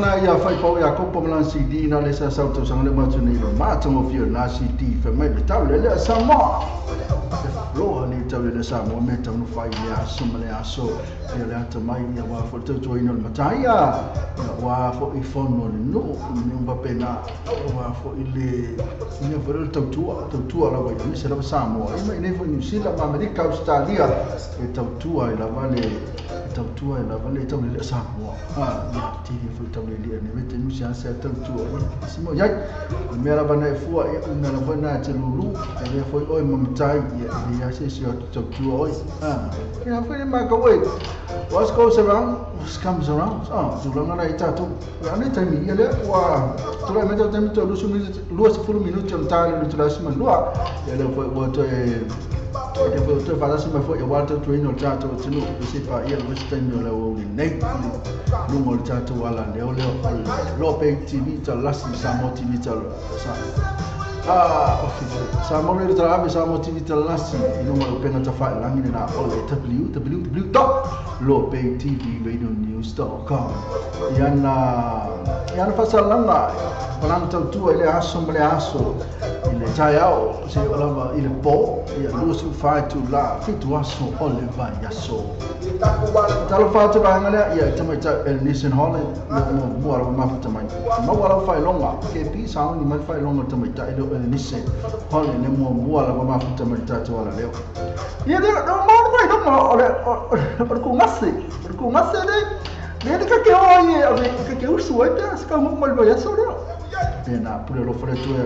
Na ia fai pau ia kopo malan CD na le sa sauto sang le matu nei lo ma tango fio na CD fe mai le tau le le Samoa. Lo ni tau le Samoa me tau no fai le aso ma le aso ia le ata mai ia wa fo tautuaina o le matai ia wa fo i fono le nuu me umba pena wa fo i le mea foi le tautua lava ia aemaise lava Samoa ia ma i nei foi Niu Sila ma Amerika Ausetalia e tautua ai lava le tautua ai lava le taulelea Samoa ia tele foi taulelea nei vaitaimi seasea tautua ia se mo iai o le mea lava na e fua ia o le mea lava na e te lulu e avea foi oe ma matai ia e leai se isi o atu tautua oe ia foi le makau e what goes around comes around tulaga na i tatou ia nei taimi ia lea ua tulai mai tau taimi toe 20 minuti o le ta le itula aso ma lua ia lea foi ua toe ia foi ua toe faatasi mai foi aua le tautuaina o le tatou atunuu e se paia lava se taimi o le aoauli nei i luga o le tatou ala leoleo o le Lope TV Talasi Samoa TV Talasi Samoa Radio Talave Samoa TV Talasi i luga o le upega tafailagi lena o le www.lopaytvradionews.com. I ana faasalaga palagi tautua i le aso ma le aso i le taeao seia oo lava i le po ia 24 itulā 7 aso o le vaiaso. Talofa atu vaega lea ia i tamaitai Elnison Holland ia muamua lava mafuta mai. Maua lau faailoga KP sauni mai le faailoga o le tamaitai lea o Elnison Holland le muamua lava mafuta mai le tatou alaleo. Ia le maua le faailoga o le o le kugase o le kugase le le le ka ke o ai e ka ke usu ai pe a se kaunuu mai le vaiaso lea. Tēnā, pule alofa le Atua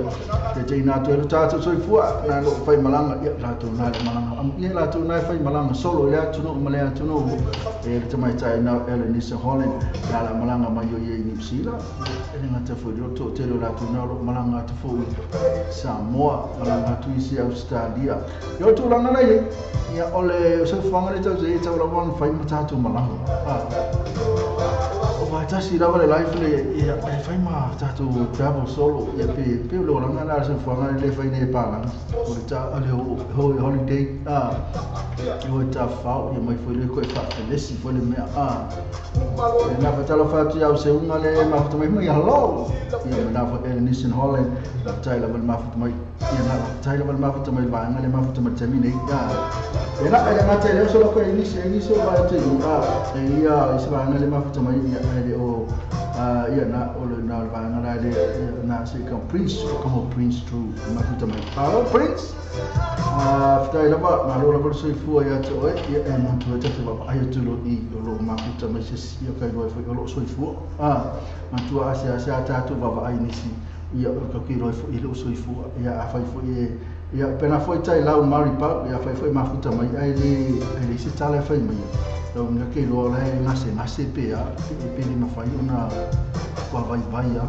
e teina atu ai lo tātou soifua, nā loo whai malanga, ia lātou nā le malanga, ia lātou nā e whai malanga solo i le atunuu ma le atunuu, e le tamaitai nā Elenisa Holland, nā la malanga mai o ia i Niu Sila, e le ngata foi roto o tele o lātou nā loo malanga atu foi Samoa, malanga atu isi Australia. Ia o tulaga nei, ia o le soifuaga le tau e tau lava ona whai ma tātou malanga. O faatasi lava le life le ia e fai ma tatou travel solo ia pe pe o le olaga la soifuaga le fai nei e palagi o le ta o le holiday a e o tafafao ia mai foi le koe faafelesi foi le mea a e na fatalofa atu iau seuga le mafuta mai mai hello ia ma na foi Nissan Holland tai lava le mafuta mai ia na tai lava le mafuta mai vaega le mafuta mai taimi nei a e na e le gata i le oso loko e nisi e nisi o vae te a e ia i se vaega le mafuta mai ia e le o ia na o le na o le vaega la le na se ka Prince o ka mo Prince True mafuta mai hello Prince faafetai lava malo lava le soifua ia te oe ia e manatu ai tatou vaavaai atu loa i o loo mafuta mai se isi ia ka iloa ai foi o loo soifua manatua asease a tatou vaavaai nisi ia o ka iloa ai foi i loo soifua ia afai foi e ia pena foi tai lau Maori pau ia afai foi mafuta mai ae le ae leai se tala e fai mai lau mea ke iloa o la e gasegase pe a pe le mafai ona ua vaivai a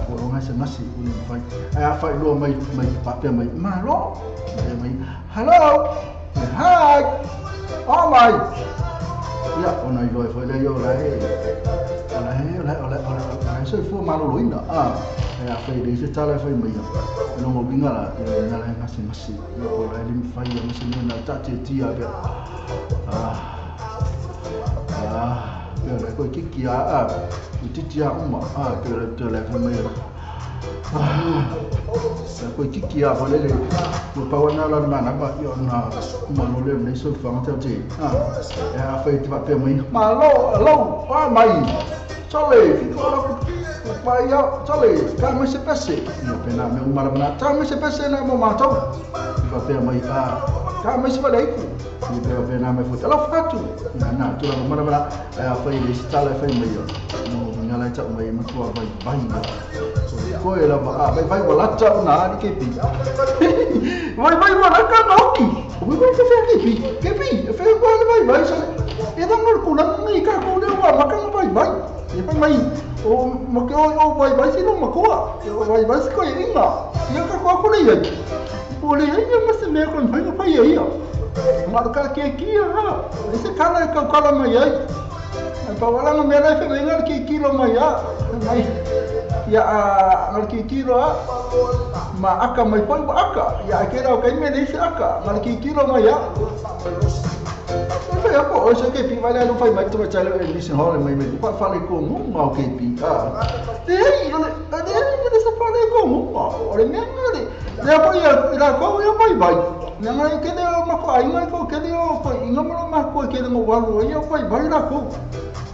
po o gasegase ua le mafai ae a faailoa mai mai faapea mai malo faapea mai hello hi oh my ia ona iloa ai foi lea ia o la e o la e o la o la o la e soifua maloloina ae afai e leai se tala e fai mai e lona uiga la ia na la e gasegase ia po o la e le mafai ia ma se mea na taatiatia pea pea la koe kiki a titi a uma pea la pea la fai mai la koe kiki a foi lele ua pau ana la le manava ia ona uma loa lea o lenei soifuaga tau te e afai te faapea mai malo hello a mai sole fitoa la pai ia sole ka mai se pese ia pena mea uma lava na ta mai se pese na mo matou i faapea mai ka mai se faleiku ia pea faapena mai foi alofa atu na na tulaga uma lava la ae afai e leai se tala e fai mai no uiga la e tau mai e matua vaivai koe lava a vaivai ua lata ona ali KP vaivai ua lata ona oki vaivai ka fea KP KP e fea koe le vaivai sole e danga o le kulaga nei ka kou lea ua amata ona vaivai e fai mai o ma ke oi o vaivai se no makoa o vaivai se koe inga ia ka koa kore iai o le ia ma se mea koe mawhai fai e ia ma ro ka ke kia ha e se kala e kau kala mai ai e pa wala no mea lai fai mai ngal ki kilo mai a mai ia a ngal ki kilo a ma aka mai foi ua aka ia ke rau kai me nei se aka ngal ki kilo mai a e fai ako o se KP vai lai no fai mai tama tale e listen hole mai mai pa fale ko ngunga o KP a te ai o le te ai o le se fale ko ngunga o le mea ngale lea foi ia la ko ia vai vai mea ngai ke le ma ko ai ngai ko ke le inga ma lo makua ke lenga walu ia vai vai la ko.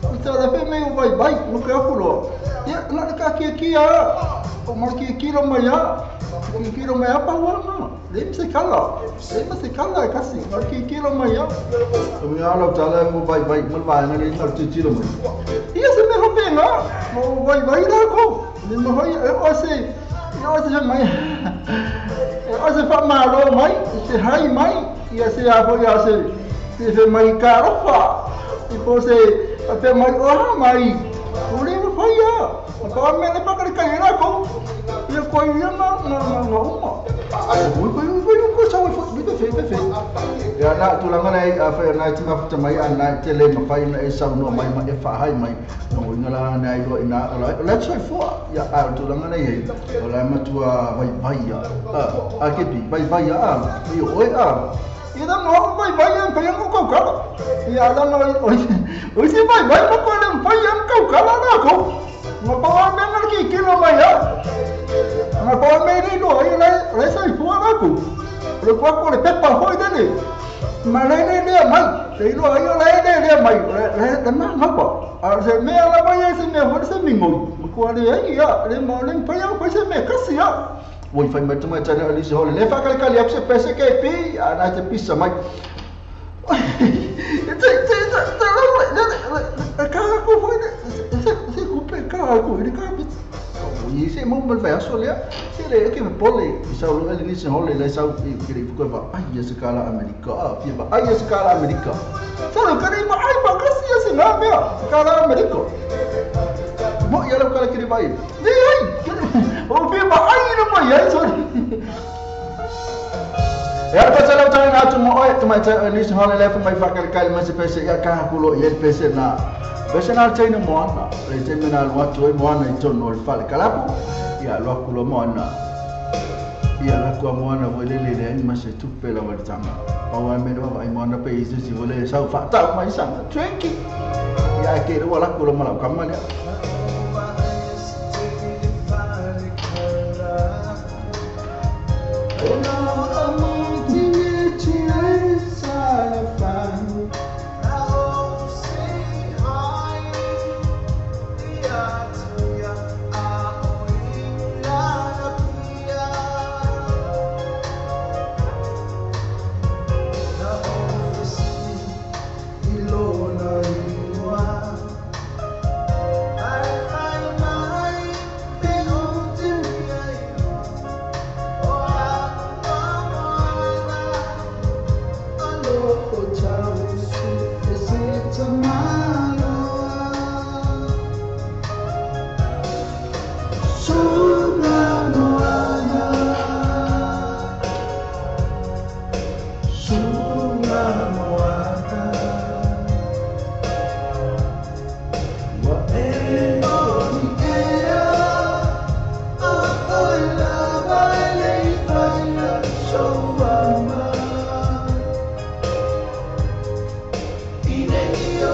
O te la fe me vai vai no ke aku lo. Ia na le ka ki ki a o ma ki ki lo mai a. O ki lo mai a pa wa na. Le mi se kala. Le mi se kala e kasi. Ma ki ki lo mai a. O mi ala tala mo vai vai mo vai na le na ti ti lo mai. Ia se me ho pe na. Mo vai vai la ko. Le mo hoi e o se e o se mai. E o se fa ma lo mai, se hai mai, ia se a foi a se se fe mai ka rofa. I po se a fe mai o ha mai. O le mo foi a. O ka me le pa ka ka era ko. Ia ko ia na na na uma. O ko ko ko sa o foi be fe be fe. Ia na tulaga nei a fe na ti mafuta mai a na te le mafai na e saunoa mai ma e faahai mai no inga la na iloa ina o la soifua ia a tulaga nei ai o la matua vaivai ia a kepi vaivai ia a i oe a ia na mo vaivai ia mafai ona kaukala ia la na o isi vaivai ma koe le mafai ona kaukala lakou ma pau mea na le kikilo mai a ma pau mea le iloa ai o la soifua lakou o le kuaku o le pepa foi lele ma le le le mai le iloa ai o la le le mai le le ma a se mea lava ia se mea foi se migoi ma kua le ai ia le ma le mafai ona fai se mea kasi ia ua i fai mai tamaitane o lisi hole le faakalikali atu se pese ke pi a na te pisa mai te te te te le ka aku foi se se kupe ka aku ile ka i se mo mal vai aso lea se le ke pole i sa lo le nisi hole le sa i ke le ko va ai se kala Amerika a fi va ai se kala Amerika sa lo kare ma ai ma kasi se na mea kala Amerika mo ia lo kala ke vai le ai o fi va ai no mai ai so e ala pasala o tanga atu mo oe tamai tai nisi hole le fa mai fa kala kala ma se pese ia ka kulo i pese na pese na teina moana le teina na alu atu ai moana i tonu o le fale kalapu ia alu aku loa moana ia alu aku a moana foi lele leai ma se tupe lava i le taga pau ai mea le vaavaai moana pe i se isi foi le sau faatau mai saga 20 ia ae ke le ua alu aku loa ma lau kama lea. Ine io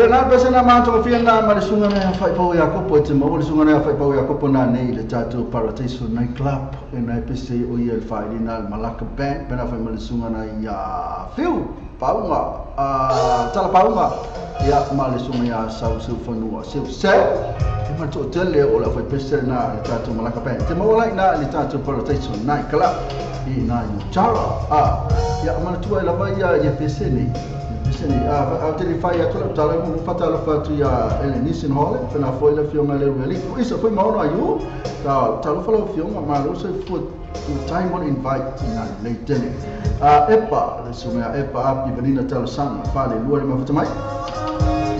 Na pese na mato fia na ma le sunga na fai pau ia kopo te mo le sunga na fai pau ia kopo na nei le tatou Paradise Night Club e na pese o ia fai ni na Malaka Band pena fai ma le sunga na ia fiu paunga a tala paunga ia ma le sunga ia sau seu fanua seu se e ma to tele o la fai pese na le tatou Malaka Band te mo lai na le tatou Paradise Night Club i na i tara a ia ma tua la vai ia pese ni a te fai atu la tala mo pata la fatu ia ele nisin hole pena foi la fionga le weli isa foi maono ayu ta talo falo fionga ma lo se fu time on invite ina le tele a epa le sunga epa api vanina talo sanga fa le lua le mafuta mai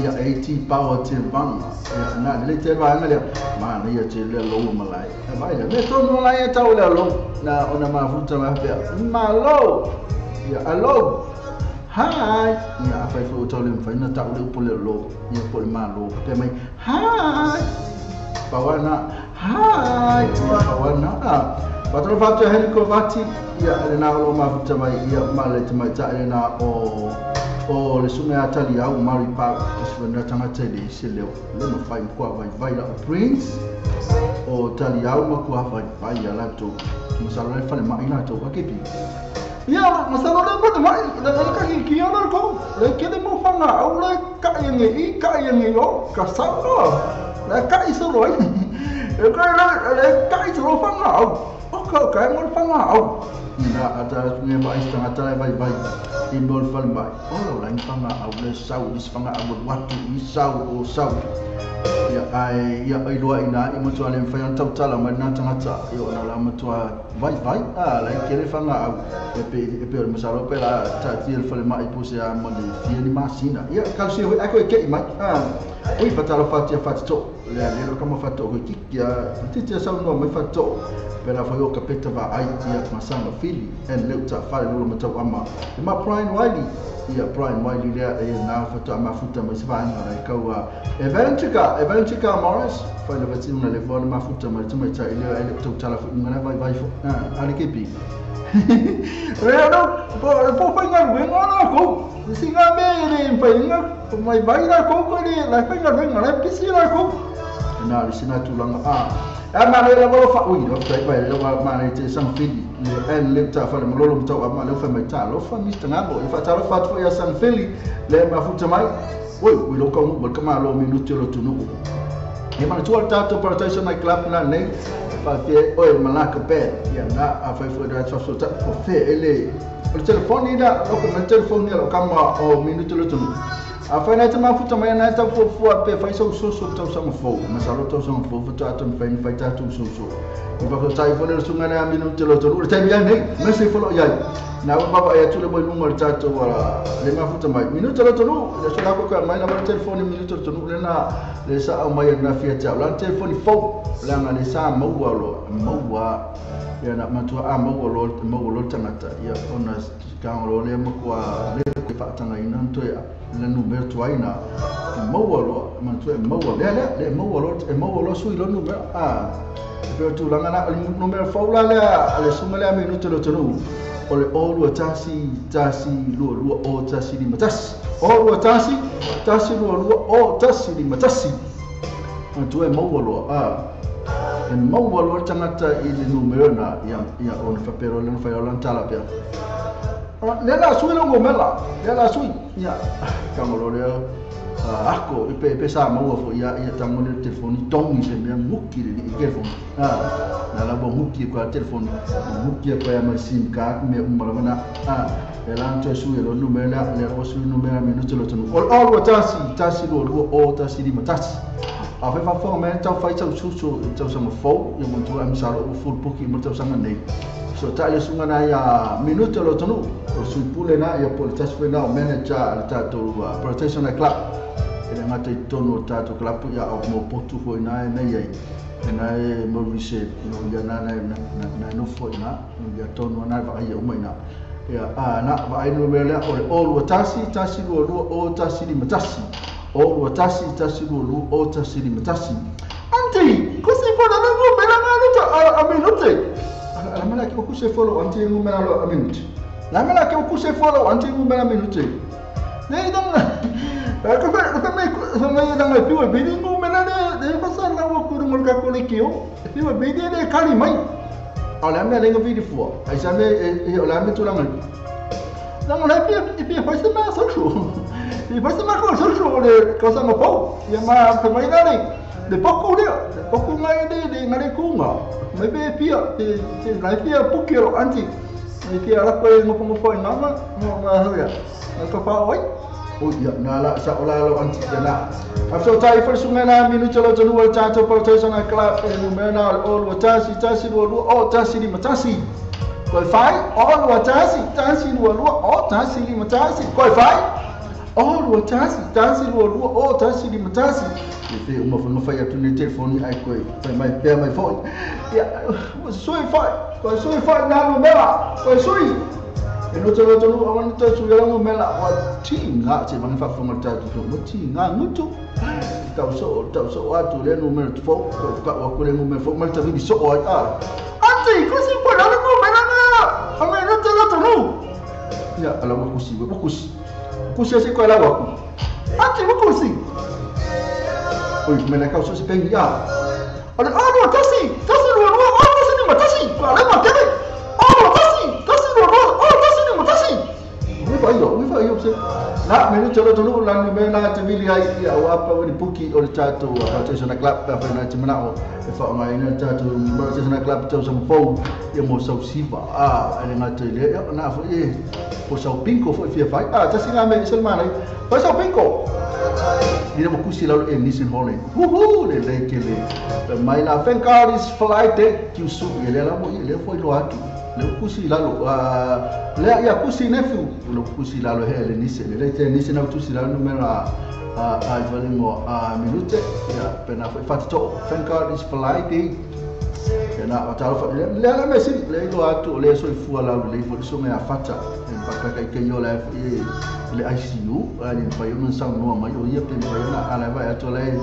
ia AT power te bang ia na le te va le ma le ia te le lo malai vai le me to no lai tau le lo na ona mafuta ma pe ma lo ia alo hi ia fai fo tau le fai na tau le po le lo ia po le ma lo pe mai hi pawana hi ia pawana patro fa te heliko vati ia le na lo ma futa mai ia ma le te mai ta le na o le sunga atali au mari pa se na tanga te le se le le ma fai kwa vai vai la prince o tali au ma kwa vai vai ia la to masalo le fa le ma ina to akepi ia masalo le ko mai le ka ki ki ona ko le ke de mo fanga au le ka nge i ka nge yo ka sa ko le ka i so roi le ka le ka i so fanga au o ka ka mo fanga au na ata ne ba ista ata vai vai i mo fal mai o lo la fanga au le sau is fanga au watu i sau o sau ia ai ia ai loa ina i mo to ale fai tau tala mai na tangata ia ona la mo to vai vai a la ke le fanga au e pe o masalo pe la ta ti el fale mai puse a mo le fia ni masina ia ka se a ko ke mai a oi fatalo fatia fatito le le lo kama fato ko ki ia ti ti sa no mai fato pe la foi o kapeta va ai ia masanga fili en le ta fa le lo matau ama e ma Brian Wiley ia Brian Wiley le e na fato ama futa mai se va na ka Evantica Morris fa le vati una le vola ma futa mai mai ta ile ele to tala fu ngana vai vai fu a le kepi re no po fa nga we ngona ko singa me le fa nga mai vai la ko ko le la fa nga we ngana pisi la ko na le sina tulanga a a ma le la fa ui lo fa vai le ma le te sang fili le en le ta fa le mololo mtau ama le fa mai ta lo fa Mr Ngabo i fa ta lo fa fo ya sang fili le ma futa mai oi ui lo ka mo ka ma lo minuto lo tunu e ma tu al tato Paradise Night Club na nei fa fe oi Malaka Band ia na a fa fo da so ta o fe ele o telefoni da o ko telefoni lo kama o minuto lo tunu a fa na te ma futa mai na ta fo fo pe fa so so so ta so fo ma sa lo ta so fo fo ta ta fa fa ta tu so so o fa ta fo le sunga na minuto lo tunu le ta nei me se fo lo ia na baba ya tu le mo lungo ta to wala le ma futa mai minuto lo tunu le so la ko ka mai na telefoni minuto lo tunu le na le sa au mai na fia ta la telefoni fo la na le sa mo wa lo mo wa ia na matua a mo lo tangata ia ona ka lo le mo kwa le ko fa tanga ina to ia le numero tuaina mo wa lo ma tu e mo wa le le mo wa lo e mo wa lo sui lo numero a pe tu la na numero fo la le le suma le minuto lo tunu o le o lua tasi tasi lua lua o tasi lima tasi o lua tasi tasi lua lua o tasi lima tasi tu e maua loa a e maua loa tangata i le numero na ia ia ona fapero le fai ola tala pea le la sui lo mela le la sui ia kangolo le ako i pe pe sa maua fo ia ia tango le telefoni tongi se mea muki le i telefoni a na la bo muki ko telefoni muki ko ya ma sim card me umara na a e la to sui lo numero la le ro sui numero minuto lo tunu o o tasi tasi lo lo o tasi lima tasi a fa fa me tau fai tau su su tau sa fo ia mo tu am sa lo full book mo tau sa nei so ta le sunga na ia minuto lo tunu o sui pule na ia pole tasi na manager le tatou Protection Club e ngata i tonu o tātou klapu ia o mo potu hoi nai nei ai e nai Maurice no ia na na na no foi na ia tonu na va ia uma ina ia a na va ai no mele o le o lua tasi tasi lua lua o tasi lima tasi o lua tasi tasi lua lua o tasi lima tasi. Anti, kusi fo la ngu mela nga luta a minute. La mela ke kusi fo lo anti ngu mela lo a minute. La mela ke kusi fo lo anti ngu mela minute. Ne dang ko ko me ko me dang e piwa bidi ngu mela ne ne fa sa la wo ku ngol ka ko le kio. Piwa bidi ne kali mai. O la mela lenga vidi fo. Ai sa me e o la me tu la ngal. La mo la pia pia fa se ma so shu. I fa se ma ko so shu le ko sa ma po. Ya ma fa mai na le. Le poku le poku ngai le le ngai kunga. Mai pe pia te te lai pia pukero anti. Mai pia la ko ngo ngo fo ngama ngo ma ho ya. Ko pa oi. O ia na la sa ola lo anti ya na. After tai for sunga na minuto lo tonu o tato pa te na club e no mena o lo tasi tasi lo lo o tasi li matasi. Koi fai o lo tasi tasi lo lo o tasi li matasi. Koi fai o lo tasi tasi lo lo o tasi li matasi. E fe uma foi fai atu ne telefoni ai koi fai mai pe mai foi. Ia sui fai koi sui fai na no mela koi sui. E no tolo tolo awan to su ya mo mela wa ti nga te van fa fo ta tu mo ti nga ngutu tau so wa tu le no mela fo ka wa ko le no mela fo mal ta vi so wa a anti ko si po la no mela na a me no tolo tolo ya ala wa kusi wa kusi kusi se ko la wa ku anti wa kusi oi mela ka so se pengi ya ala no tasi tasi no no o tasi ni matasi ko ala ma te o tasi tasi no no o tasi ni matasi we fa yo se na me no tolo tolo la no me na te vili ai ia wa pa ni buki o le tato a te sona club pa fa na te mana o e fa mai na tato mo te sona club to some fo ia mo so siva a ele na te le na fo e po so pinko fo fia fai a ta singa me selma nei pa so pinko ni mo kusi la e ni sin hole hu le le ke le mai la thank God is flight day ki su ele la mo ele fo lo atu le kusi la lo le ia kusi nefu lo kusi la lo he le ni se le te ni se na tu si la no mera a valingo a minute ia pena fo fa to thank God is flight day na o ta fa le la me si le lo atu le so fu la le fo so me afata en pa ka ke yo la le ICU a ni pa yo no sa no mai o ia pe pa yo na ala va to le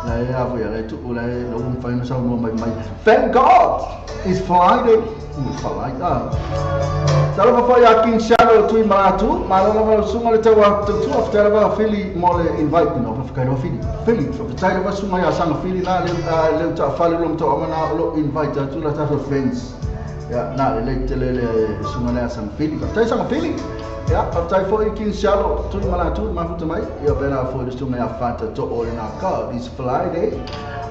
la ya fo ya le tu la lo un fa no sa no mai mai thank God is Friday flight ah Salva fo ya King Shadow tu malatu malala va sunga le tawa tu after va fili mole invite no fa ka fili fili fa tai va sunga ya sang fili na le le ta fa le lo to amana lo invite tu la ta friends ya na le le le sunga le sang fili fa tai sang fili ya fa tai fo King Shadow tu malatu ma fu mai ya bena fo le sunga ya fata to o na ka this Friday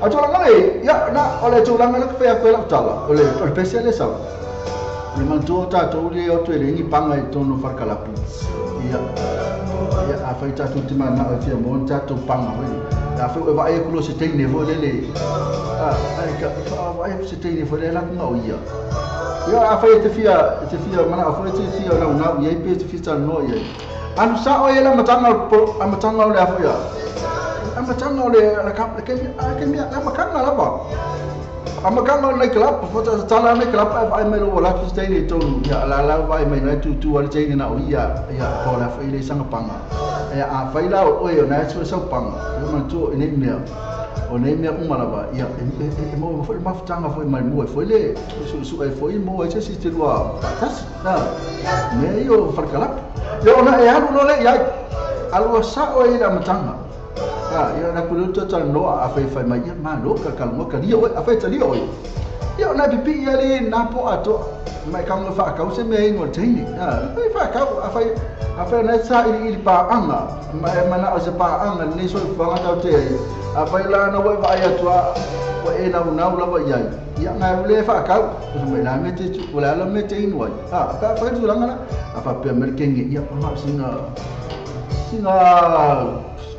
a to la le ya na o le to la le fe ya ko la tala o le pese le sa le manto ta to le o to le ni panga e tono farkalapu ia ia a fai ta tu te mana o te mo ta to panga ho ia fa va e kulo se teine fo le le a ai ka va e se teine fo le la ku ia ia a fai te fia mana a fo te fia na na ia pe te fia no ia anu sa o ia la matanga a matanga o le a fo ia a matanga o le la ka ke ke mi a makanga la ba Amakanga le club fo ta tala le club ai mai lo la tu stay to ya la la vai mai na tu tu al teine na o ia ya ko la fa ile sanga panga ya a fa ila o e na tu so panga yo man tu ene mea o ne mea uma la va ya e mo fo ma tanga fo mai mo fo le su su e fo mo e se te lua tas na me yo fa club yo na e alu lo le ya alu sa o ile matanga ah ia na kulo to ta no a fai fai mai ma lo ka ka mo ka io a fai ta io ia na pipi ia le na po ato mai ka mo fa ka se me ngo teini ah fai fa ka a fai na sa i pa anga ma na o se pa anga ni so fa ta te a fai la na wa va ia tu a wa e na na la wa ia ia na le fa ka o me la me te tu la la me te inu ah ka fa tu la na a fa pe me ke ngi ia ma singa singa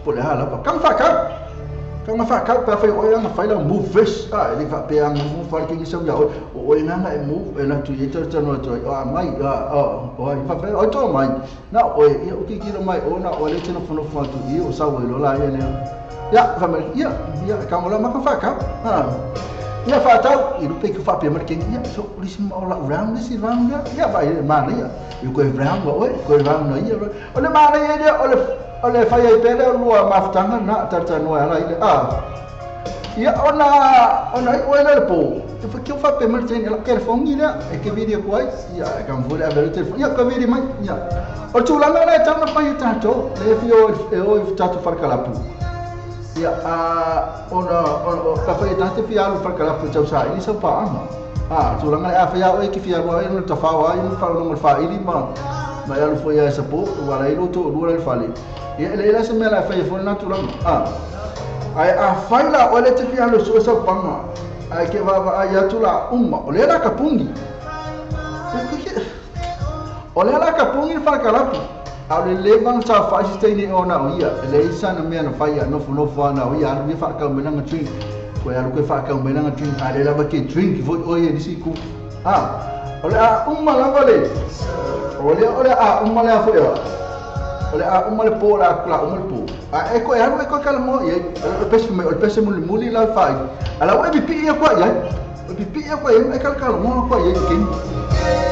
po le hala pa kang fa ka kang fa ka pa fa o yang fa la move fish ah ele fa pe ang move fa ke so ya o o na na move e na tu ye to no to a mai a o o fa fa o to mai na o e o ki ki mai o na o le te no fo no fa tu i o sa o lo la ye ne ya fa mai ya ya kang la ma fa ka ah ya fa ta i lo pe ku fa pe mar ke ya so listen all round this round ya ya fa ma ne ya yo ko round o ko round no ya o le ma ne ya o le O le fai ai pele o lua mafutaga na talatalanoa e ala ai le a ia ona ona i'u ai lea le po e faapea mai le teine la'u telefoni lea e ke vili aku ai ia e kamafua le ave le telefoni ia ka vili mai ia o le tulaga lea e tau na fai e tatou le fia o e o i tatou falekalapu ia a ona ka fai e tatou fia alu falekalapu e tau saili sau paaga a tulaga lea a fai a oe ke fia alu ai ona tafao ai ona faalogologo le faaili ma ma e alu foi a e sapo ua lai lo to'alua la le fale ia e leai la se mea la e fai ai foi lena tulaga a ae afai la oe le te fia alu e sue sau paga ae ke vaavaai atu la uma o lea la ka puni o lea la ka puni le falekalapu a o le leva ona saofai se taimi ona o ia e leai sana mea na fai a nofonofo ana o ia alu ia faakau mai lana drink koe alu koe faakau mai lana drink a le lava ke drink foi oe e nisi ku a o le a uma lava le o lea o le a uma lea foi o le a uma le po la la uma le po a e koe alu e koe kalamoa i ai o le pese mai o le pese mulimuli la le faaili a la ua e pipii aku ai ai e pipii aku ai e kalakalamoa aku ai ai ke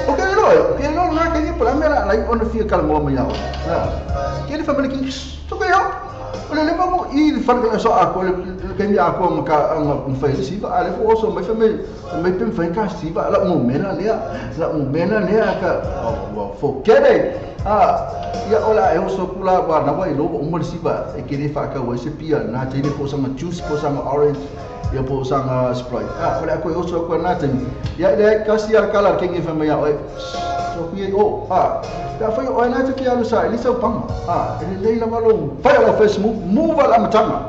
o ke lo e ke lo na ke ni pala mea la lai ona fia kalamoa mai ao ke le family ki to ke ao o le leva mo i le fale so a ko le ke mi a ko ma ka ma fai le siva a le fo oso mai fa mai mai pe fai ka siva la mo mena lea la mo mena lea ka oh forget it a ia ola e oso kula wa na wa i lo uma le siva e ke le fa ka wa se pia na te le po sanga juice po sanga orange ia po sanga Sprite a o le ako e oso ko na te ia le kasi al kala ke ngi fa mai o so ku ia o a pe afai o na te ki alu sa ili sau panga a e le leila malo fai ala first move move ala matanga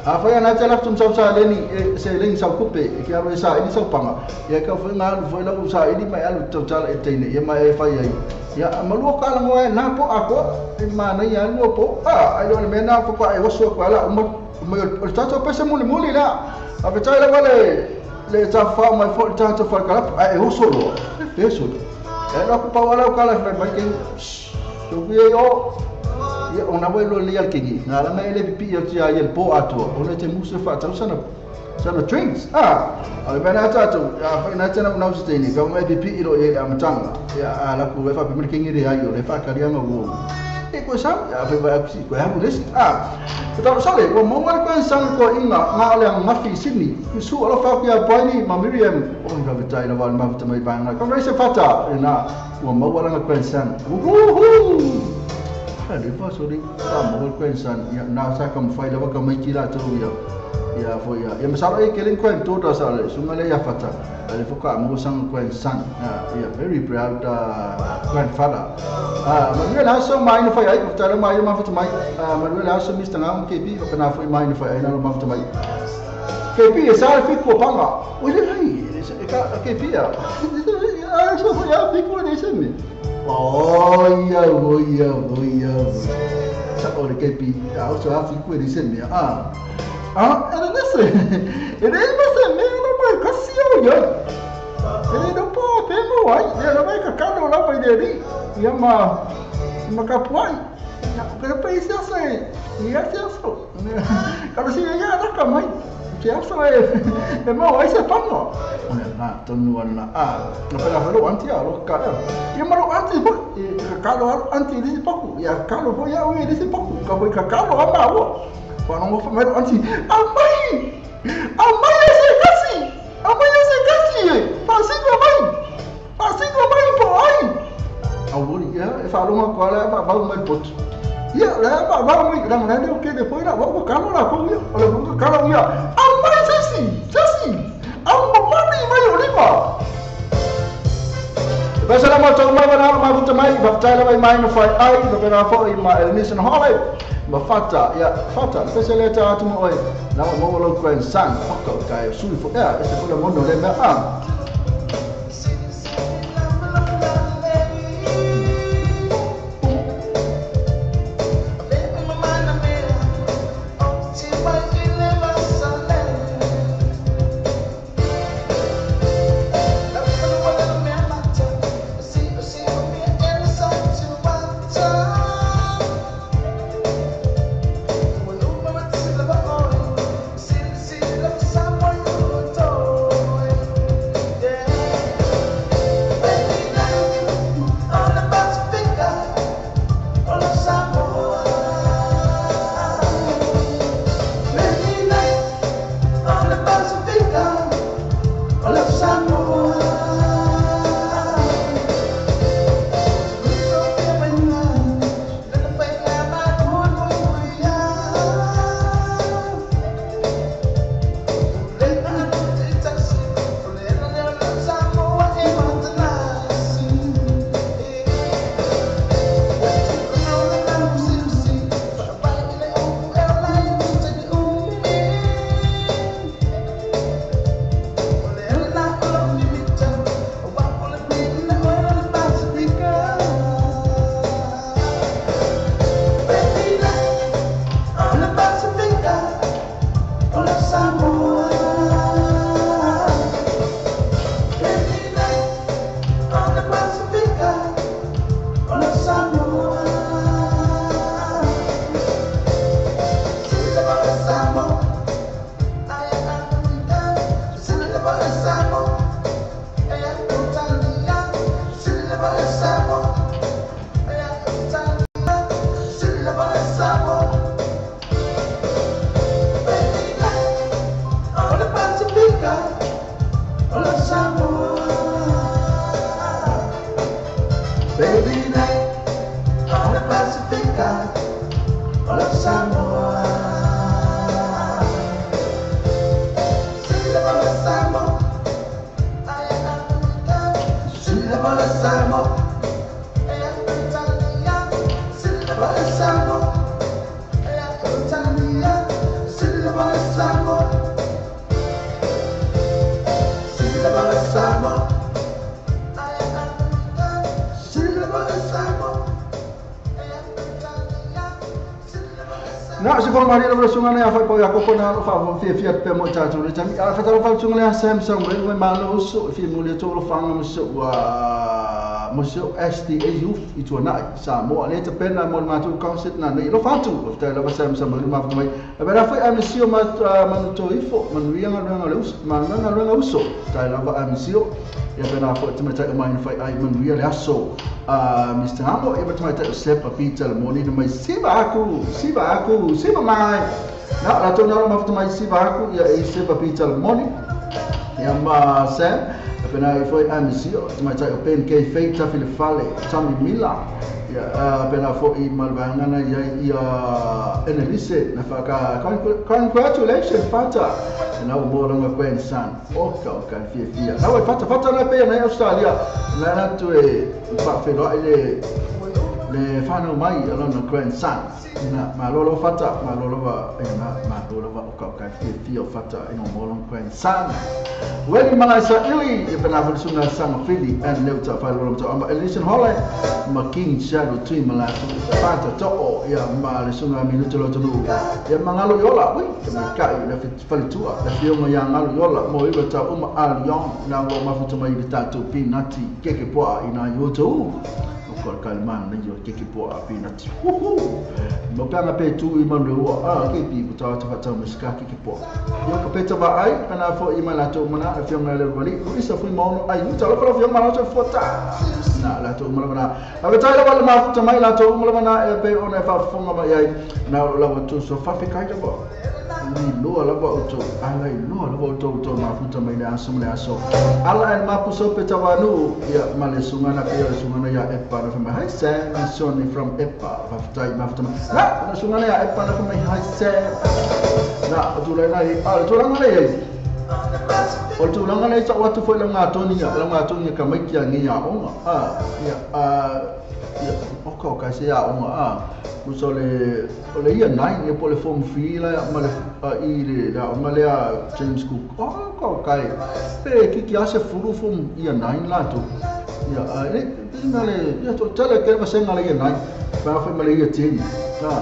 a fai ana te laftum sau sa leni se leni sau kupe e ki alu e sa ili sau panga ia ka fai ngalu fai lau sa ili mai alu tautala e teine ia mai e fai ai ia malua ka ala ngoe na po ako e mana ia lua po a ai le mena ko ka e oso ko ala uma mai o tatou pese muli muli la a vetai la vale le ta fa mai fo tatou fa kala a e oso lo e peso e la ku pa wala kala fa mai ke so ku yo ia ona wai lo le al kengi na la mai le pipi ia tia ia po atua o le te musa fa tau sana sana drinks a o le mena tatou a fa na tena na usi tini ka mai pipi ilo ia amatanga ia a la ku fa pe kengi re ai o le fa karianga wo e ko sa a fa va ku ko ha le a tau sale o mo ma ko sang ko inga nga le ngafi Sydney ku su ala fa ku ia poini ma Miriam o va vetai la va ma mai banga ka se fata na o mo wala nga grandson uhu le fa so ri ka mo grandson ia na sa ka mfai la ka mai kila to ia ia fo ia ia masala e kelen ko to da sa le sunga le ia fata le fo ka mo sang grandson ia very proud grandfather Manuel aso mai no fai ai ko tala mai ma fata mai Manuel aso Mr. Ngam KP o kana fo mai no fai ai na ma fata mai KP e sa fi ko panga o le ai e ka KP ia so fo ia fi ko ne se me oh ia oh ia oh ia sa o le KP a o sa fi ko ne se me a era nesse ele não se me não vai kasi o ia ele não pode ter mo ai ele vai ka kalo lá vai dele ia ma ma kapuai ia ko pe se se ia se so kalo se ia na ka mai se so e mo ai se pango na tonu na a no pela falo anti a lo ka ia ma lo anti po ka kalo anti li poku ia kalo po ia o li poku ka foi ka kalo a ma o pa no fa mai anti a mai se kasi a mai se kasi pa se ko mai pa se ko mai po ai a wori ia e fa lo ma ko la fa va mai pot ia la va va mai la na le ke de foi la va ko kalo la ko ia o le ko kalo ia a mai se si se si a mo mani mai o lima Pesa la mo mai va na ma vuta mai va tala mai mai no fai ai va pena fo i ma Elnison Hall ma fata ia fata pesa le ta atu mo oi na mo lo grandson o ka su fo ia ese fo la mo no le ma a Africa, all of Samoa. Samoa, Samoa, Na se fo mari lo sunga ne afa ko ya ko na fa fia fia pe mo ta tu le jami a fa ta fa sunga le Samsung we ma lo so fi mo le to lo fanga mo so wa mo so SDA youth i tu na sa mo le te pena mo ma tu concert na ne lo fa tu ta lo Samsung mo ma fa mai a vera foi a misio ma ma to ifo ma nu ia nga lo ma nga lo uso ta la va a misio ya pena fo te mata mai fa ai ma nu ia le aso Mr. Hamo e mai te sepa Peter moni no mai siva aku siva mai na la to na ma mai siva aku ya e sepa Peter moni ya ma Sam pena foi amisio te mai te pen K Fate fil fale Tommy Miller ya pena foi malvanga na ya ya Enelise na fa ka congratulations fata na o mo longa grandson o ka o ka fia fia na o fata fata na pe na Australia na na tu e fa fe lo ile le fana mai alona grandson na ma lo fata ma lo va na ma lo va o ka ka fia fia fata e mo longa grandson Wedi malaisa ili e pena foi sunga sama fili and leuta fa lo to amba Elison Holland ma King Shadow Team malato fata to o ya ma le sunga minuto lo tonu ya mangalo yola wi te kai le falitua le fionga ya ngalo yola mo iwa ta uma alion na lo ma futu mai ta tu pinati keke poa ina yo to ko kalman ne yo keke poa pinati mo panga pe tu i manu a ke pi ta ta ta muska keke poa yo ka peta ba ai kana fo i malato mana fionga le wali isa fu mo ai ta lo fionga malato fota na la to mo na a ve ta la ma futu mai la to mo na e pe ona fa fonga mai ai na la to so fa fe kai ba ni lo la ba to ala lo la ba to to ma futu mai le aso le aso ala en ma puso pe ta wanu ya male sunga na pe sunga na ya epa na fa mai hi Sam Sonny from epa fa tai ma futu na sunga na ya epa na fa mai hi Sam na to la na ala to la na le o tulaga le tau atu foi le ngā tonia ka mai kia ngi aonga a ia a ia o ka ka se aonga a uso le o le ia nine ia po le form 3 la ma le i le la ma le James Cook o ka ka pe ki ki ase furu form ia nine la tu ia a le na le ia to tele ke va senga le ia nine pa foi ma le ia 10 a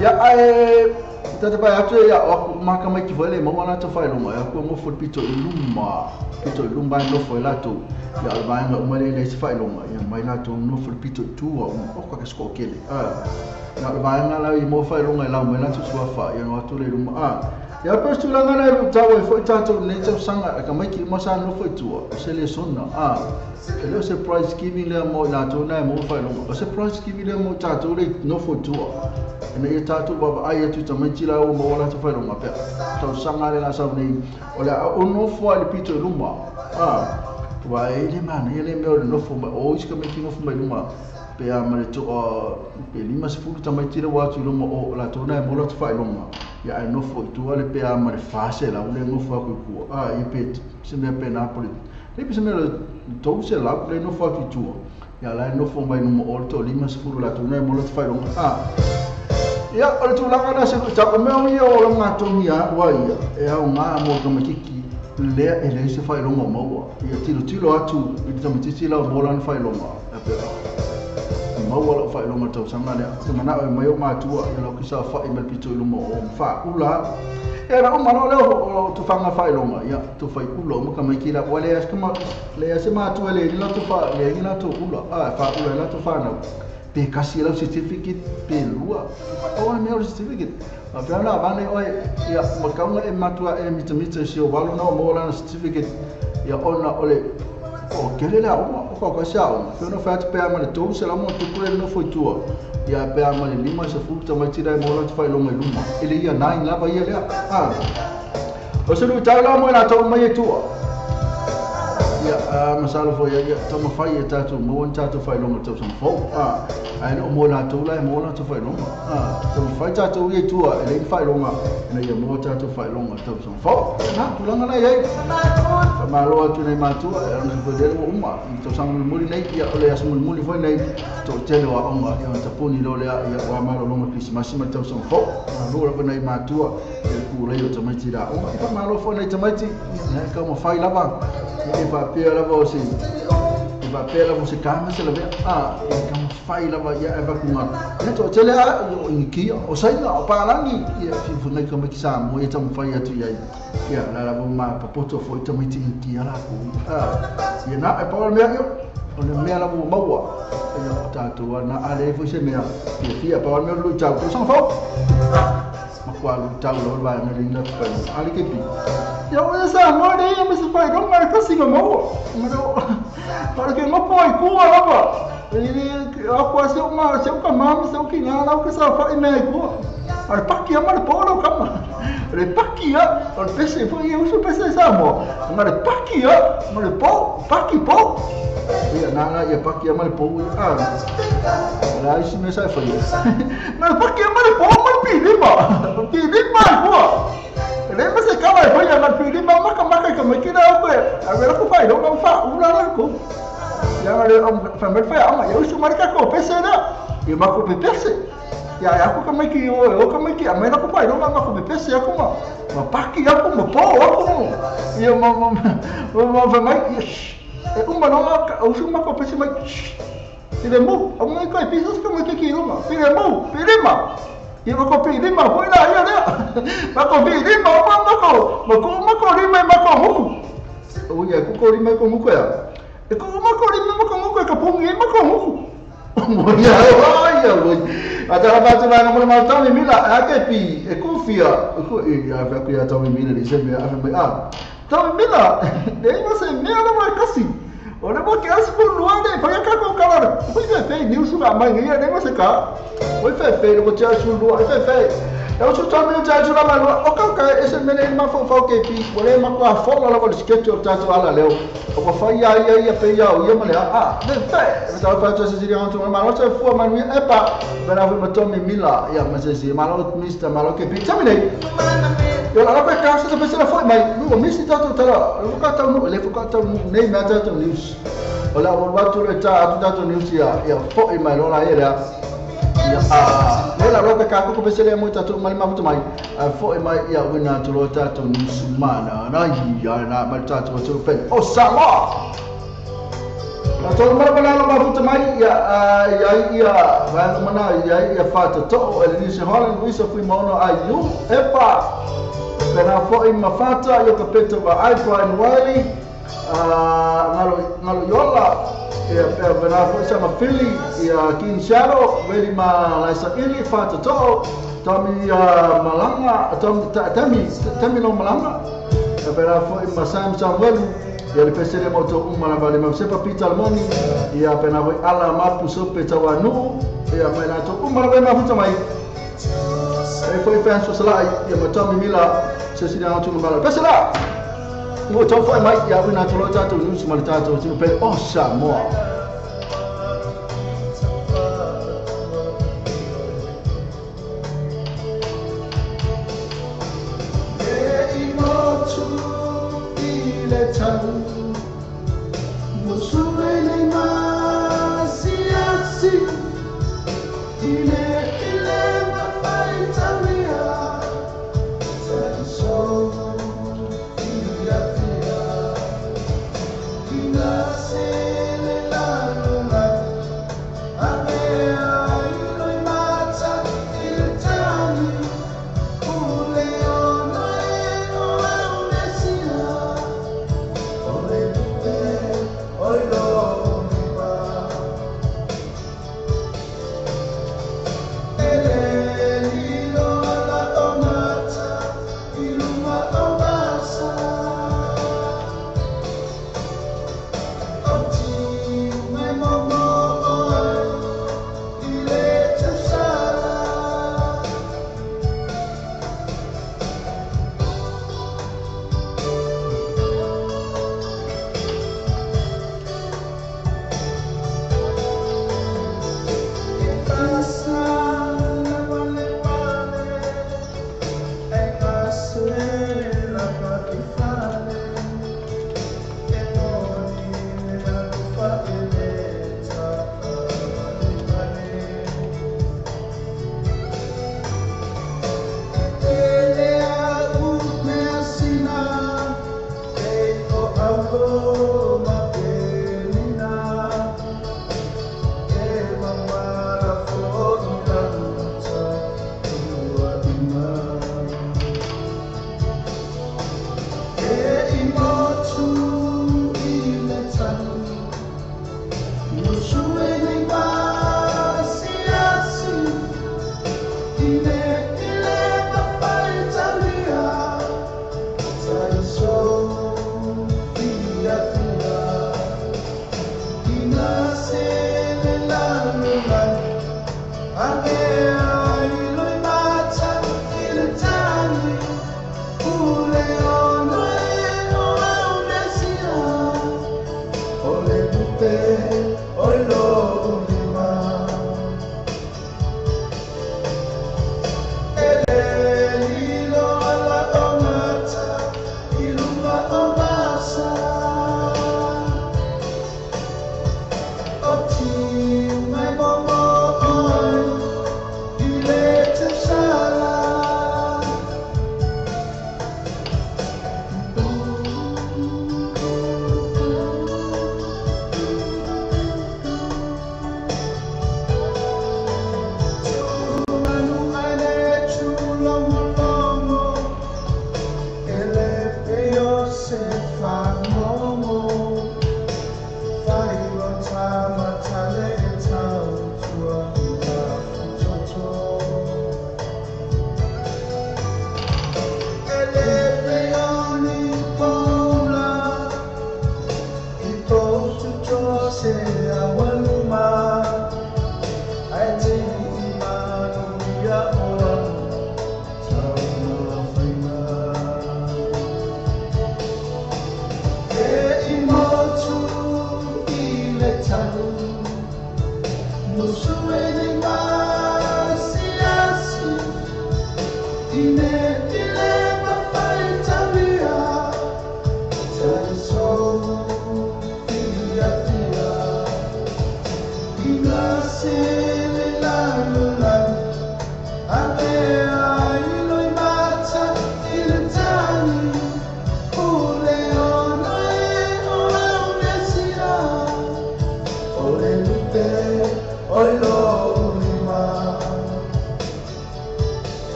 ia ai tata pai atu ia o maka mai ki foi le mo ana to fai longa ia ko mo fo pito i luma no foi la tu ia o vai no mai le se fai longa ia mai la tu no fo pito tu o o ka sko kele a na o vai na la i mo fai longa la mai la tu sua fa ia no atu le luma a ia pe tu langa na ru tau e foi tatou nei tau sanga ka mai ki mo sa no foi tu o se le sona a e le se prize giving le mo la tu na mo fai longa o se prize giving le mo tatou le no foi tu ina ia tātou baba ai atu tamaiti la o maua latou faailoga pea tausaga le la sau nei o le a o nofo ai le pito i luma a ua e le manaia le mea o le nofo mai o isi tamaiti nofo mai luma pe a ma le toa pe 50 tamaiti le ua atu i luma o latou na e maua latou faailoga ia ae nofo i tua le pe a ma le 400 le nofo atu i tua a ia pe se mea pe na po le pe se mea le 300 le nofo atu i tua ia la e nofo mai luma o le toa 50 latou na e maua latou faailoga a ia o le tulaga na se ta o mea ia o le ngātogia ua ia e au ngā mo tamatiki lea e leai se faailoga o maua ia tilotilo atu i le tamatiti lau mo lana faailoga e pea maua lau faailoga tausaga lea te manao e mai o matua ia lau kisa fa'i ma le pito i luma o faaula e na uma loa lea o tufaga faailoga ia tufaiula uma tamaiti la ua leai se matua le ni latou leai ni latou ula a faaula e latou fanau pe kasi lau certificate pe lua o mea o le certificate a pea la vane oe ia makaunga e matua e mitamita si o walo na o mo lana certificate ia ona o le o kele le aoga o ka ka se aoga pe ona fai atu pea ma le 300 mo tupu le nofo i tua ia pea ma le 50 tamaiti la e mo latou faailoga i luma e le ia 9 lava ia lea a o se luitau la mo e latou mai e tua ia masalo foi ia taumafai e tatou maua ni tatou faailoga tausaga fou a Ai le o mo latou la e maua latou faailoga. Taumafai tatou ia i tua e leai ni faailoga ina ia maua tatou faailoga i tausaga fou. Na, tulaga la i ai. Faamalo atu i nai matua, e ona foi lele ua uma i tausaga mulimuli nei, ia o le aso mulimuli foi nei, toatele o aoga, ia ona tapuni loa lea, ia aua malologa Kerisimasi ma le tausaga fou. Malo lava nai matua i le pulai o tamaiti i le aoga. Ia faamalo foi nai tamaiti, ia e taumafai lava, ia e faapea lava o se e faapea lava o se kama se lavea, e taumafai lava ia e avatu ngā ia toatele a o Inikia, o Saina, o Palangi, ia fia nai tamaiti Samoa ia taumafai atu i ai. Ia la lava ma papoto foi tamaiti Inikia lakou. Ia na e pau le mea ia, o le mea lava ua maua. Ia o tatou a na a leai foi se mea fiafia, pau le mea o le luitau tausaga fou. Matua luitau lava le vaega lea ina fai a le kepi. Ia o ia Samoa nei ia ma se faailoga e tasi na maua. Ma o ke ngopo ai kua lava. Aku a se uma se uka mama se uki ngā lau ke sa whai mea i kua. A le paki a ma le pō lau kama. Le paki a, o le pese foi e usu pese i Samoa. Ma le paki a, ma le pō, paki pō. Ia nā nā ia paki a ma le pō ia. La isi mea sa e whai. Ma le paki a ma le pō ma le pilima. Pilima i kua. Le ma se kala e whai a ma le pilima maka maka i ka mai kina au koe. A wera ku whai longa wha ula la ku. Ia le whai mai whai ama ia usu marika ko pese lea. Ia mako pe pese. Ia aku ka mai ki o o ka mai ki a mai na ku whai longa mako pe pese aku ma. Ma paki aku ma pō aku. Ia ma ma ma whai mai ia. E uma longa usu mako pese mai. Pile mu, au mai kai pisas ka mai ki longa. Pile mu, pilima. Ia mako pilima foi la ia lea. Mako pilima ma mako. Mako mako lima mako muku. O ia ku ko lima ko muku ia. E ko mako lima mako muku e ka pongi e mako muku. Mo ia ia mo. A tala ba tu na mo ma tau mila a ke pi e ku fia ku e ia fa ku ia tau mila le se me a me a. Tau mila le ma se me ala mai kasi. O le mo ke as por lua le fa ka ko kala. Foi fe fe ni usu ma mai ia le ma se ka. Foi fe fe le mo tia su lua fe fe. E o su tau mila tia su la ma lua. O ka ka e se mele ma fo fo ke pi. O le ma ko a fo la le schedule tatou ala leo. O ko fa ia ia ia pe ia o ia ma le a. Le fe. E tau fa tu se siri antu ma lo se fu ma nui e pa. Vera fu ma Tommy Mila ia ma se si ma lo Mr ma lo ke pi. Tami nei. Ia la pe ka se pe se la foi mai. Nu misi tatou tala. O ka tau nu le fo ka tau nu nei ma tatou news. O la o wa tu le ta atu tatou news ia ia foi mai lo la ia lea. Ia a le la lo pe ka ko pe se le mo tatou mai ma mai. A foi mai ia wina tu lo tatou news ma na na ia na ma tatou tu pe. O Samoa. Na tolu mara mara ma futa mai ia ia ia va mana ia ia fa to e le New Holland Luisa fui maono a iu epa. Pena foi ma fata ia ka peto va ai Brian Wiley ngalo ngalo yola ia pe pena foi sa ma Philly ia King Shadow veli ma laisa ili fata to Tommy Malanga Tommy Tommy no Malanga pena foi ma Sam Samuel ia le pese le moto uma la vale ma sepa Peter Almoni ia pena foi ala mapu sope tawanu ia mai na to uma la vale ma futa mai e foi fans so la ia ma Tommy Mila se si na tu ma pese la o to foi mai ia wina to lo tatou news ma tatou ti pe o Samoa.